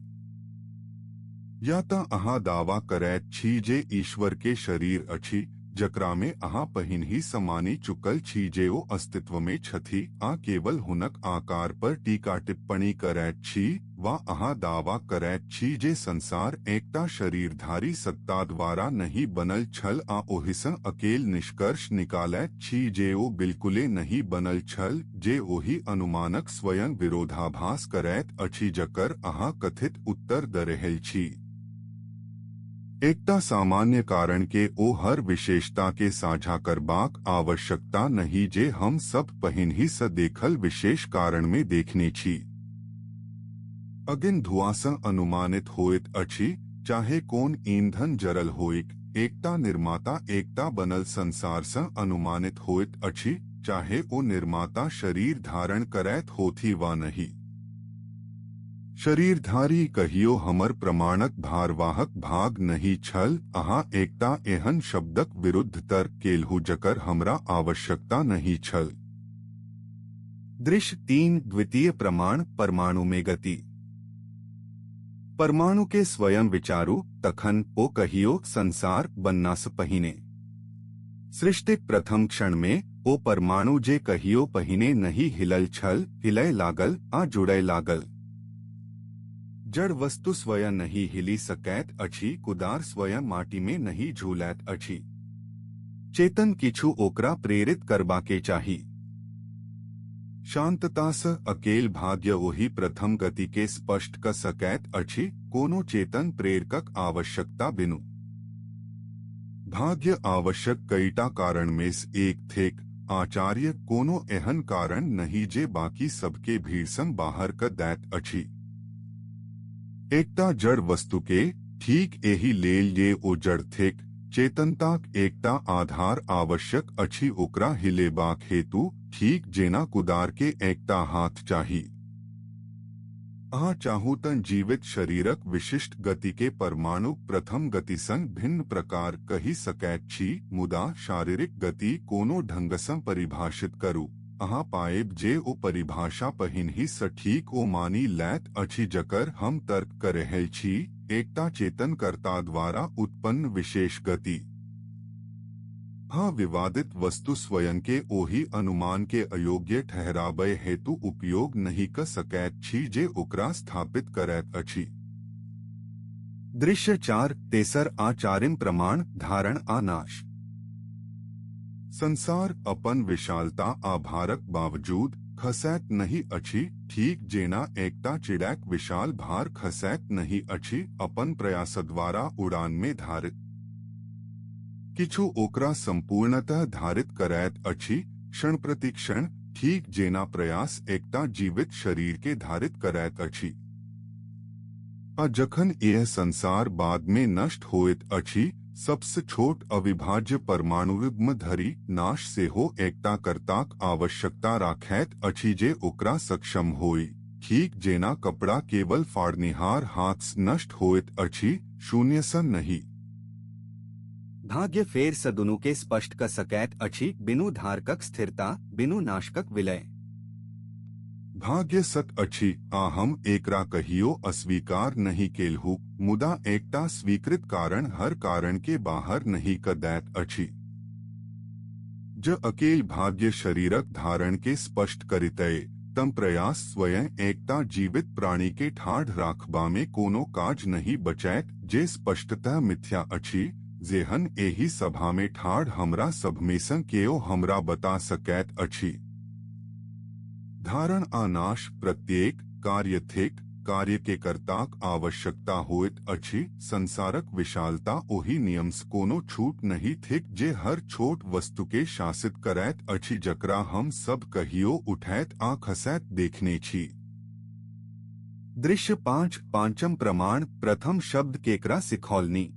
[SPEAKER 2] या तँ अहाँ दावा करैत छी जे ईश्वरके शरीर अछि, जकरामे अहाँ पहिनहिसँ मानि चुकल छी जे ओ अस्तित्वमे छथि आ केवल हुनक आकार पर टीका टिप्पणी करैत छी, वा अहाँ दावा करैत छी जे संसार एकटा शरीरधारी सत्ता द्वारा नहि बनल छल आ ओहिसँ अकेल निष्कर्ष निकालैत छी जे ओ बिल्कुले नहि बनल छल, जे ओहि अनुमानक स्वयं विरोधाभास करैत अछि जकर अहाँ कथित उत्तर द रहल छी। एकटा सामान्य कारण के ओ हर विशेषता के साझा करबाक आवश्यकता नहि जे हम सब पहिनहिसँ देखल विशेष कारणमे देखने छी। अगिन धुआँसँ अनुमानित होइत अछि, चाहे कोन ईंधन जरल होइक, एकटा निर्माता एकटा बनल संसारसँ अनुमानित होइत अछि, चाहे ओ निर्माता शरीर धारण करैत होथि वा नहि। शरीरधारी कहियो हमर प्रमाणक भारवाहक भाग नहि छल। अहाँ एकटा एहन शब्दक विरुद्ध तर्क केलहुँ जकर हमरा आवश्यकता नहि छल।
[SPEAKER 1] दृश्य 3 द्वितीय प्रमाण परमाणु में गति। परमाणु के स्वयं विचारू तखन ओ कहियो संसार बननासँ पहिने। सृष्टिक प्रथम क्षण में ओ परमाणु जे कहियो पहिने नहि हिलल छल, हिलय लागल आ जुड़य लागल। जड़ वस्तु स्वयं नहि हिलि सकैत अछि, कुदार स्वयं माटी में नहि झूलैत अछि। चेतन किछु ओकरा प्रेरित करबाके चाही।
[SPEAKER 2] शांततासँ अकेल भाग्य ओहि प्रथम गति के स्पष्ट क सकैत अछि, कोनो चेतन प्रेरकक आवश्यकता बिनु। भाग्य आवश्यक कईटा कारणमेसँ एक थिक। आचार्य, कोनो एहन कारण नहि जे बाकी सबके भीड़सँ बाहर क दैत अछि। एकटा जड़ वस्तुके ठीक एहि लेल जे ओ जड़ थिक, चेतनताक एकटा आधार आवश्यक अछि ओकरा हिलेबाक हेतु, ठीक जेना कुदार के एकटा हाथ चाही। अहाँ चाहू तँ जीवित शरीरक विशिष्ट गति के परमाणु प्रथम गतिसँ भिन्न प्रकार कहि सकैत छी, मुदा शारीरिक गति कोनो ढंगसँ परिभाषित करू, अहाँ पाएब जे ओ परिभाषा पहिनहिसँ ठीक ओ मानि लैत अछि जकर हम तर्क क रहल छी, एकटा चेतनकर्ता द्वारा उत्पन्न विशेष गति। हाँ, विवादित वस्तु स्वयं के ओहि अनुमान के अयोग्य ठहराबय हेतु उपयोग नहि क सकैत छी जे ओकरा स्थापित करैत अछि।
[SPEAKER 1] दृश्य 4 तेसर आ चारिम प्रमाण धारण आ नाश।
[SPEAKER 2] संसार अपन विशालता आ भारक बावजूद खसैत नहि अछि, ठीक जेना एकटा चिड़ैक विशाल भार खसैत नहि अछि अपन प्रयास द्वारा उड़ान में धारित। किछु ओकरा संपूर्णतः धारित करैत अछि, क्षण प्रतिक्षण, ठीक जेना प्रयास एकटा जीवित शरीर के धारित करैत अछि। आ जखन यह संसार बाद में नष्ट होइत अछि, सबसँ छोट अविभाज्य परमाणुयुग्म धरि नाश सेहो एकटा कर्ताक आवश्यकता राखैत अछि जे ओकरा सक्षम होइ, ठीक जेना कपड़ा केवल फाड़निहार हाथसँ नष्ट होइत अछि, शून्यसँ नहि।
[SPEAKER 1] भाग्य फेर स दुनू के स्पष्ट क सकैत अछि, बिनु धारकक स्थिरता, बिनु नाशकक विलय।
[SPEAKER 2] भाग्य सत अछि आ हम एकरा कहियो अस्वीकार नहि केलहुँ, मुदा एकटा स्वीकृत कारण हर कारण के बाहर नहि क दैत अछि। ज अकेल भाग्य शरीरक धारण के स्पष्ट करितै, तम प्रयास स्वयं एकटा जीवित प्राणी के ठाढ़ राखबामे कोनो काज नहि बचैत, जे स्पष्टतः मिथ्या अछि, जेहन एहि सभामे ठाढ़ हमरा सभमेसँ केओ हमरा बता सकैत अछि। धारण आ नाश प्रत्येक कार्य थिक, कार्य के कर्ताक आवश्यकता होइत अछि। संसारक विशालता ओहि नियमसँ कोनो छूट नहि थिक जे हर छोट वस्तु के शासित करैत अछि जकरा हम सब कहियो उठैत आ खसैत देखने छी।
[SPEAKER 1] दृश्य 5 पांचम प्रमाण प्रथम शब्द केकरा सिखौलनी।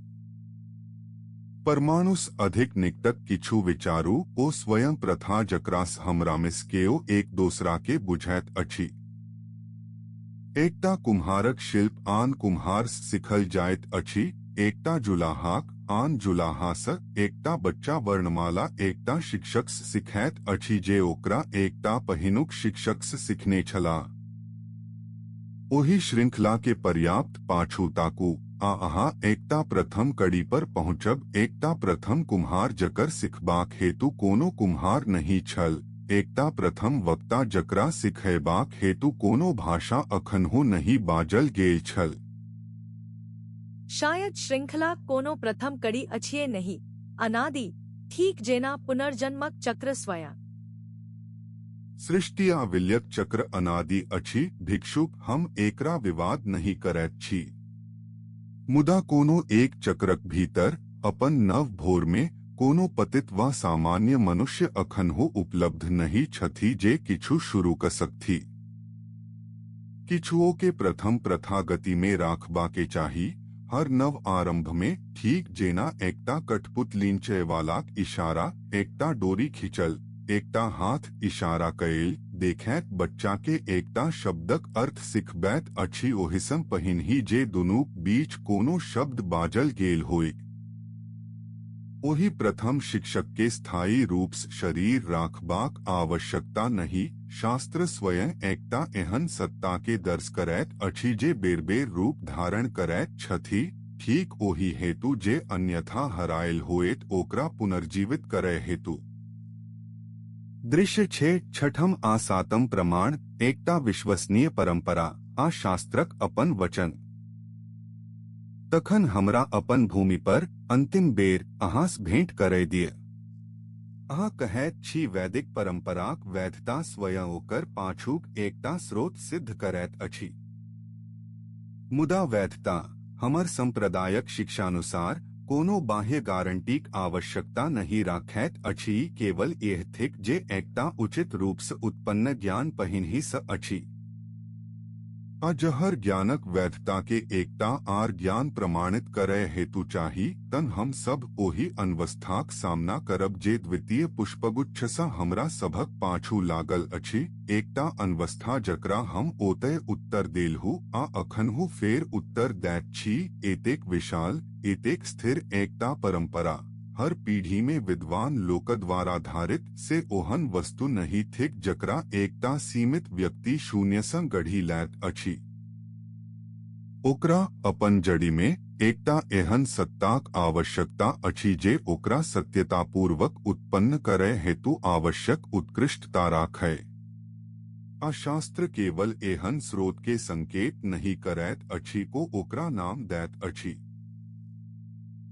[SPEAKER 2] परमाणुसँ अधिक निकटक किछु विचारू ओ स्वयं प्रथा जकरासँ हमरामेसँ केओ एक दोसरा के बुझैत अछि। एकटा कुम्हारक शिल्प आन कुम्हारसँ सिखल जाइत अछि, एकटा जुलाहाक आन जुलाहासँ, एकटा बच्चा वर्णमाला एकटा शिक्षकसँ सिखैत अछि जे ओकरा एकटा पहिनुक शिक्षकसँ सिखने छलाह। ओहि श्रृंखलाके पर्याप्त पाछू ताकू आ अहाँ एकटा प्रथम कड़ी पर पहुँचब, एकटा प्रथम कुम्हार जकर सिखबाक हेतु कोनो कुम्हार नहि छल, एकटा प्रथम वक्ता जकरा सिखयबाक हेतु कोनो भाषा अखनहु नहि बाजल गेल छल।
[SPEAKER 3] शायद श्रृंखला कोनो प्रथम कड़ी अछिए नहि, अनादि, ठीक जेना पुनर्जन्मक चक्र स्वयं।
[SPEAKER 2] सृष्टि आ विलयक चक्र अनादि अछि। भिक्षुक, हम एकरा विवाद नहि करैत छी। मुदा कोनो एक चक्रक भीतर, अपन नव भोरमे, कोनो पतित वा सामान्य मनुष्य अखनहु उपलब्ध नहि छथि जे किछु शुरू क सकथि। किछुओ के प्रथम प्रथा गतिमे राखबाके चाही, हर नव आरंभमे, ठीक जेना एकटा कठपुतलीनचयवालाक इशारा, एकटा डोरी खिंचल, एकटा हाथ इशारा कयल, देखैत बच्चाके एकटा शब्दक अर्थ सिखबैत अछि ओहिसँ पहिनहि जे दुनूक बीच कोनो शब्द बाजल गेल होइक। ओहि प्रथम शिक्षक के स्थायी रूपसँ शरीर राखबाक आवश्यकता नहि। शास्त्र स्वयं एकटा एहन सत्ता के दर्श करैत अछि जे बेर-बेर रूप धारण करैत छथि, ठीक ओहि हेतु जे अन्यथा हरायल होएत ओकरा पुनर्जीवित करय हेतु।
[SPEAKER 1] दृश्य 6 छठम आ सातम प्रमाण, एकटा विश्वसनीय परंपरा आ शास्त्रक अपन वचन। तखन हमरा अपन भूमि पर अंतिम बेर अहाँसँ भेंट करय दिय। अहाँ कहैत छी वैदिक परंपराक वैधता स्वयं ओकर पाछूक एकटा स्रोत सिद्ध करैत अछि। मुदा वैधता हमर संप्रदायक शिक्षानुसार कोनो बाह्य गारंटीक आवश्यकता नहि राखैत अछि, केवल एह थिक जे एकटा उचित रूपसँ उत्पन्न ज्ञान पहिनहिसँ अछि।
[SPEAKER 2] आ जहर ज्ञानक वैधता के एकटा आर ज्ञान प्रमाणित करय हेतु चाही, तन हम सब ओहि अनवस्थाक सामना करब जे द्वितीय पुष्पगुच्छसँ हमरा सभक पाछू लागल अछि, एकटा अनवस्था जकरा हम ओतय उत्तर देलहु आ अखनहु फेर उत्तर दैत छी। एतेक विशाल, एतेक स्थिर एकटा परंपरा हर पीढ़ी में विद्वान लोक द्वारा धारित से ओहन वस्तु नहि थिक जकरा एकटा सीमित व्यक्ति शून्यसँ गढ़ी लैत अछि। ओकरा अपन जड़िमे एकटा एहन सत्ताक आवश्यकता अछि जे ओकरा सत्यतापूर्वक उत्पन्न करय हेतु आवश्यक उत्कृष्टता राखय। आ शास्त्र केवल एहन स्रोत के संकेत नहि करैत अछि को ओकरा नाम दैत अछि।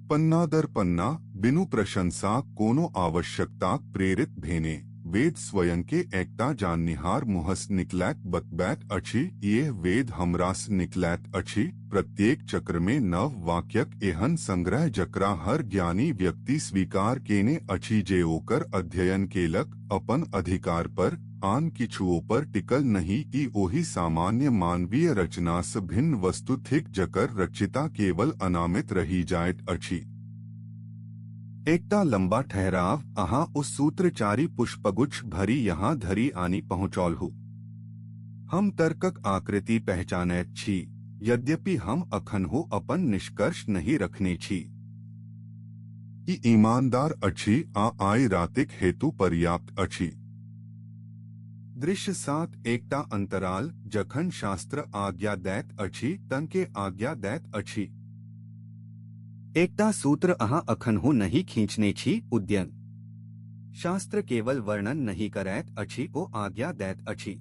[SPEAKER 2] पन्ना दर पन्ना बिनु प्रशंसा कोनो आवश्यकताक प्रेरित भेने वेद स्वयं के एकटा जाननिहार मुहस निकलैत बतबैत अछि, ये वेद हमरास निकलैत अछि। प्रत्येक चक्र में नव वाक्यक एहन संग्रह जकरा हर ज्ञानी व्यक्ति स्वीकार केने अछि जे ओकर अध्ययन केलक, अपन अधिकार पर आन किछुओ पर टिकल नहीं। ई ओहि सामान्य मानवीय रचनासँ भिन्न वस्तु थिक जकर रचिता केवल अनामित रहि जाइत अछि।
[SPEAKER 1] एकटा लंबा ठहराव अहाँ उस सूत्र चारि पुष्पगुच्छ भरि यहाँ धरि आनि पहुँचौलहु। हम तर्कक आकृति पहचानैत छी, यद्यपि हम अखनहु अपन निष्कर्ष नहि रखने छी।
[SPEAKER 2] ई ईमानदार अछि आ आइ रातिक हेतु पर्याप्त अछि।
[SPEAKER 1] दृश्य 7 एकटा अंतराल जखन शास्त्र आज्ञा दैत अछि तनके आज्ञा दैत अछि। एकटा सूत्र अहाँ अखनहु नहि खींचने छी। उद्यन शास्त्र केवल वर्णन नहि करैत अछि, ओ आज्ञा दैत अछि।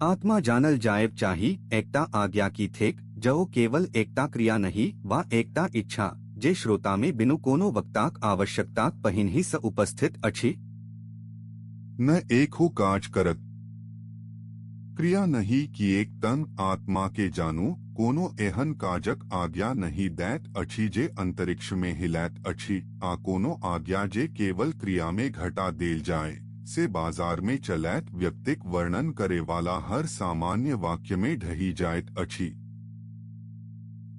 [SPEAKER 1] आत्मा जानल जायब चाही एकटा आज्ञा की थिक, जो केवल एकटा क्रिया नहीं वा एकटा इच्छा जे श्रोता में बिनु कोनो वक्ताक आवश्यकताक पहिनहि सँ उपस्थित अछि।
[SPEAKER 2] न एक हो काज करत क्रिया नहीं कि एक तन आत्मा के जानू कोनो एहन काजक आज्ञा नहीं दैत अछि जे अंतरिक्ष में हिलैत अछि, आ कोनो आज्ञा जे केवल क्रिया में घटा देल जाए से बाजार में चलैत व्यक्तिक वर्णन करे वाला हर सामान्य वाक्य में ढही जाइत अछि।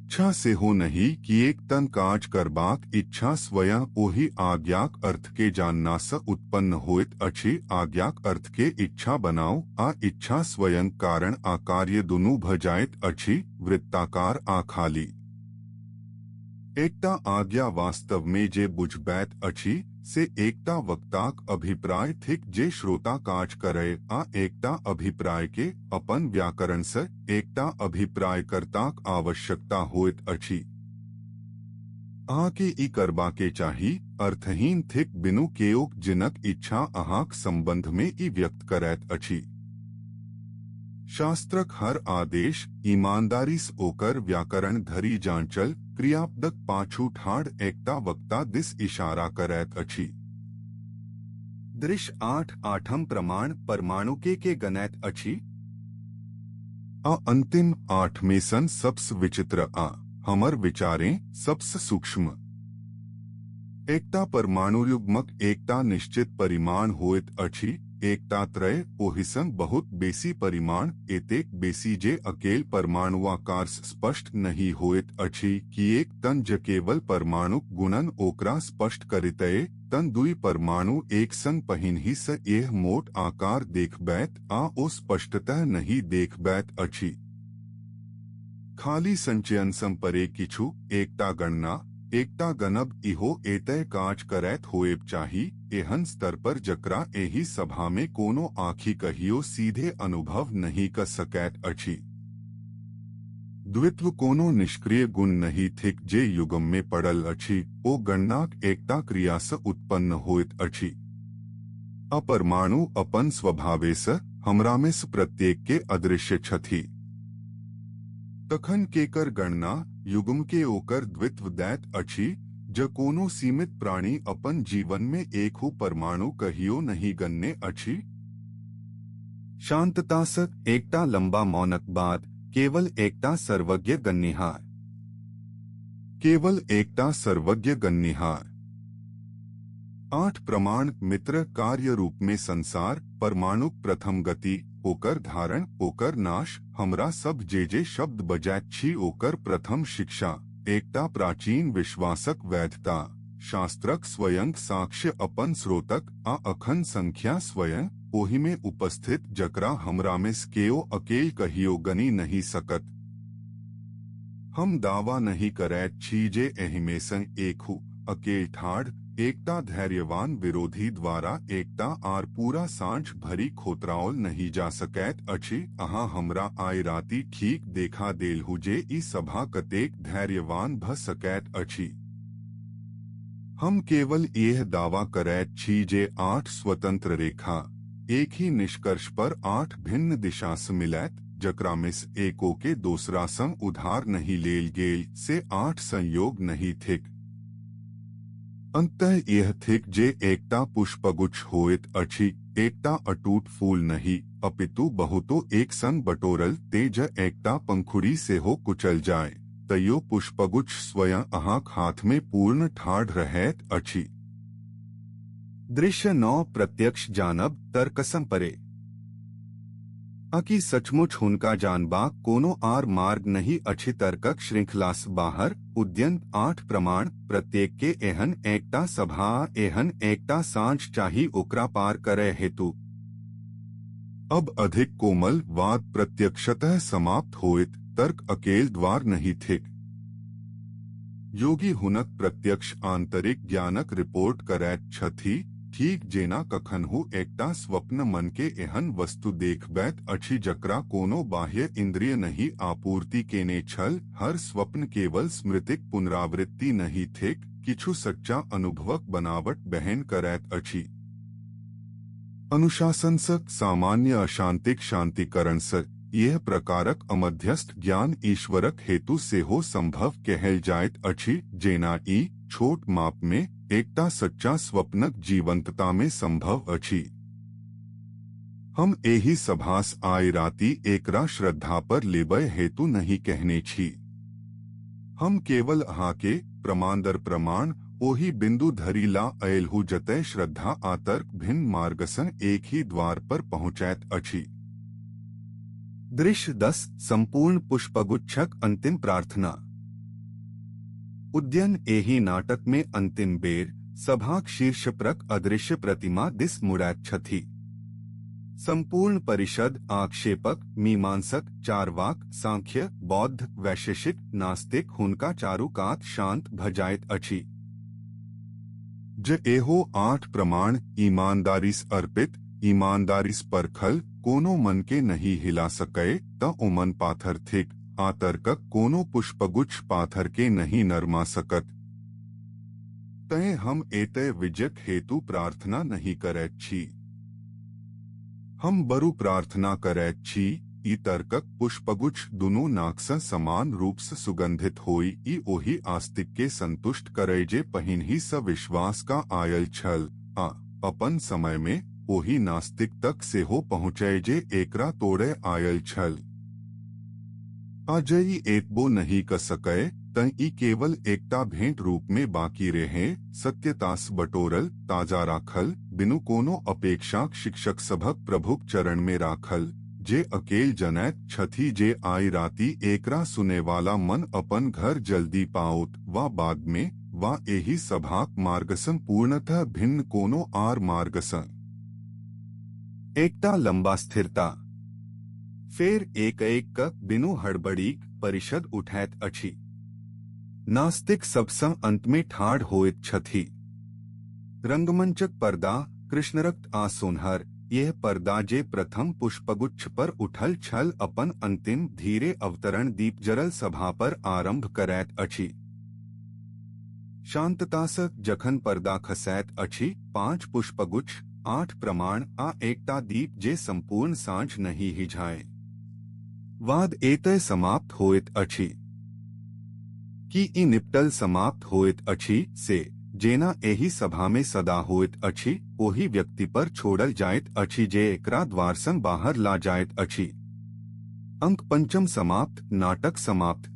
[SPEAKER 2] इच्छा सेहो नहि, किएक तँ काज करबाक इच्छा स्वयं ओहि आज्ञाक अर्थके जाननासँ उत्पन्न होइत अछि। आज्ञाक अर्थके इच्छा बनाउ आ इच्छा स्वयं कारण आ कार्य दुनू भ जाइत अछि, वृत्ताकार आ खाली। एकटा आज्ञा वास्तवमे जे बुझबैत अछि से एकटा वक्ताक अभिप्राय थिक जे श्रोता काज करय आ एकटा अभिप्रायके अपन व्याकरणसँ एकटा अभिप्रायकर्ताक आवश्यकता होइत अछि। अहाँके ई करबाके चाही अर्थहीन थिक बिनु केओक जिनक इच्छा अहाँक सम्बन्धमे ई व्यक्त करैत अछि। शास्त्रक हर आदेश ईमानदारीसँ ओकर व्याकरण धरि जाँचल क्रियापदक पाछू ठाढ़ एकटा वक्ता दिस इशारा करैत अछि।
[SPEAKER 1] दृश्य 8 आठम प्रमाण परमाणुके के गनैत अछि?
[SPEAKER 2] आ अंतिम आठमे सन सबसँ विचित्र आ हमर विचारें सबसँ सूक्ष्म। एकटा परमाणु युग्मक एकटा निश्चित परिमाण होइत अछि, एकटा त्रय ओहिसँ बहुत बेसी परिमाण, एतेक बेसी जे अकेल परमाणुआकार स्पष्ट नहि होइत अछि, किएक तँ जे केवल परमाणुक गुणन ओकरा स्पष्ट करितए तँ दुई परमाणु एक संग पहिनहिसँ एह मोट आकार देखबैत आ ओ स्पष्टतः नहि देखबैत अछि। खाली संचयनसँ परे किछु, एकटा गणना, एकटा गनब इहो एतय काज करैत होएब चाही, एहन स्तर पर जकरा एहि सभामे कोनो आँखि कहियो सीधे अनुभव नहि क सकैत अछि। द्वित्व कोनो निष्क्रिय गुण नहि थिक जे युगममे पड़ल अछि, ओ गणनाक एकटा क्रियासँ उत्पन्न होइत अछि। आ परमाणु अपन स्वभावेसँ हमरामेसँ प्रत्येकके अदृश्य छथि। तखन केकर गणना युग्मके ओकर द्वित्व दैत अछि, जँ कोनो सीमित प्राणी अपन जीवनमे एकहु परमाणु कहियो नहि गनने अछि?
[SPEAKER 1] शांततासँ एकटा लंबा मौनक बाद केवल एकटा सर्वज्ञ गननिहार।
[SPEAKER 2] केवल एकटा सर्वज्ञ गननिहार। 8 प्रमाण मित्र कार्य रूपमे संसार परमाणुक प्रथम गति, ओकर धारण, ओकर नाश, हमरा सब जे जे शब्द बजैत छी ओकर प्रथम शिक्षा, एकटा प्राचीन विश्वासक वैधता, शास्त्रक स्वयं साक्ष्य अपन स्रोतक आ अखन संख्या स्वयं ओहिमे उपस्थित जकरा हमरामे केओ अकेल कहियो गनि नहि सकत। हम दावा नहि करैत छी जे एहिमेसँ एकहु अकेल ठाढ़ एकटा धैर्यवान विरोधी द्वारा एकटा आर पूरा साँझ भरि खोतराओल नहि जा सकैत अछि। अहाँ हमरा आइ राति ठीक देखा देलहु जे ई सभा कतेक धैर्यवान भ सकैत अछि। हम केवल यह दावा करैत छी जे 8 स्वतंत्र रेखा एक ही निष्कर्ष पर 8 भिन्न दिशासँ मिलैत, जकरामेसँ एको के दोसरा संग उधार नहि लेल गेल, से 8 संयोग नहि थिक। अंतः यह थिक जे एकटा पुष्पगुच्छ होइत अछि, एकटा अटूट फूल नहि, अपितु बहुतो एक संग बटोरल, तेज एकटा पंखुड़ी सेहो कुचल जाय तैयो पुष्पगुच्छ स्वयं अहाँक हाथमे पूर्ण ठाढ़ रहैत अछि।
[SPEAKER 1] दृश्य 9 प्रत्यक्ष जानब तर्कसँ परे। आकि सचमुच हुनका जानबाक कोनो आर मार्ग नहि अछि तर्कक श्रृंखलासँ बाहर? उद्यन 8 प्रमाण प्रत्येक के एहन एकटा सभा, एहन एकटा साँझ चाही ओकरा पार करय हेतु।
[SPEAKER 2] अब अधिक कोमल वाद प्रत्यक्षतः समाप्त होइत, तर्क अकेल द्वार नहि थिक। योगी हुनक प्रत्यक्ष आंतरिक ज्ञानक रिपोर्ट करैत छथि, ठीक जेना कखनहु एकटा स्वप्न मन के एहन वस्तु देखबैत अछि जकरा कोनो बाह्य इंद्रिय नहि आपूर्ति केने छल। हर स्वप्न केवल स्मृतिक पुनरावृत्ति नहि थिक, किछु सच्चा अनुभवक बनावट बहन करैत अछि। अनुशासनसँ सामान्य अशांतिक शांतिकरणसँ यह प्रकारक अमध्यस्थ ज्ञान ईश्वरक हेतु सेहो संभव कहल जाइत अछि, जेना ई छोट माप में एकटा सच्चा स्वप्नक जीवंतता में संभव अछि। हम एहि सभास आइ राति एकरा श्रद्धा पर लेबय हेतु नहि कहने छी। हम केवल अहाँके प्रमाण दर प्रमाण ओहि बिंदु धरि ला अयलहु जतय श्रद्धा आ तर्क भिन्न मार्गसँ एक ही द्वार पर पहुँचैत अछि।
[SPEAKER 1] दृश्य 10 संपूर्ण पुष्पगुच्छक अंतिम प्रार्थना। उदयन एहि नाटकमे अन्तिम बेर सभाक शीर्षपरक अदृश्य प्रतिमा दिस मुड़ैत छथि। सम्पूर्ण परिषद आक्षेपक, मीमांसक, चार्वाक, सांख्य, बौद्ध, वैशेषिक, नास्तिक हुनका चारू कात शान्त भ जाइत अछि।
[SPEAKER 2] जे एहो आठ प्रमाण ईमानदारीसँ अर्पित, ईमानदारीसँ परखल, कोनो मनकेँ नहि हिला सकय, तँ ओ मन पाथर थिक, आ तर्कक कोनो पुष्पगुच्छ पाथरकेँ नहि नरमा सकत। तैँ हम एतय विजयक हेतु प्रार्थना नहि करैत छी। हम बरु प्रार्थना करैत छी, ई तर्कक पुष्पगुच्छ दुनू नाकसँ समान रूपसँ सुगन्धित होइ, ई ओहि आस्तिककेँ संतुष्ट करय जे पहिनहिसँ विश्वास क आयल छल, आ, अपन समयमे, ओहि नास्तिक तक सेहो पहुँचय जे एकरा तोड़य आयल छल। आ जँ ई एतबो नहि क सकय, तँ ई केवल एकटा भेंट रूपमे बाकी रहय, सत्यतासँ बटोरल, ताजा राखल, बिनु कोनो अपेक्षाक शिक्षक सभक प्रभुक चरणमे राखल, जे अकेल जनैत छथि जे आइ राति एकरा सुनयवाला मन अपन घर जल्दी पाओत वा बादमे, वा एहि सभाक मार्गसँ पूर्णतः भिन्न कोनो आर मार्गसँ।
[SPEAKER 1] एकटा लम्बा स्थिरता। फेर एक एक क बिनु हड़बड़ीक परिषद उठैत अछि। नास्तिक सबसँ अन्तमे ठाढ़ होइत छथि। रंगमंचक पर्दा, कृष्णरक्त आ सोनहर, यैह पर्दा जे प्रथम पुष्पगुच्छ पर उठल छल अपन अन्तिम धीरे अवतरण दीपजरल सभा पर आरम्भ करैत अछि। शान्ततासँ जखन पर्दा खसैत अछि, पाँच पुष्पगुच्छ, आठ प्रमाण आ एकटा दीप जे सम्पूर्ण साँझ नहि हिझाय। वाद एतय समाप्त होइत अछि। की ई निपटल समाप्त होइत अछि से, जेना एहि सभामे सदा होइत अछि, ओहि व्यक्ति पर छोड़ल जाइत अछि जे एकरा द्वारसँ बाहर ला जाइत अछि। अंक पंचम समाप्त, नाटक समाप्त।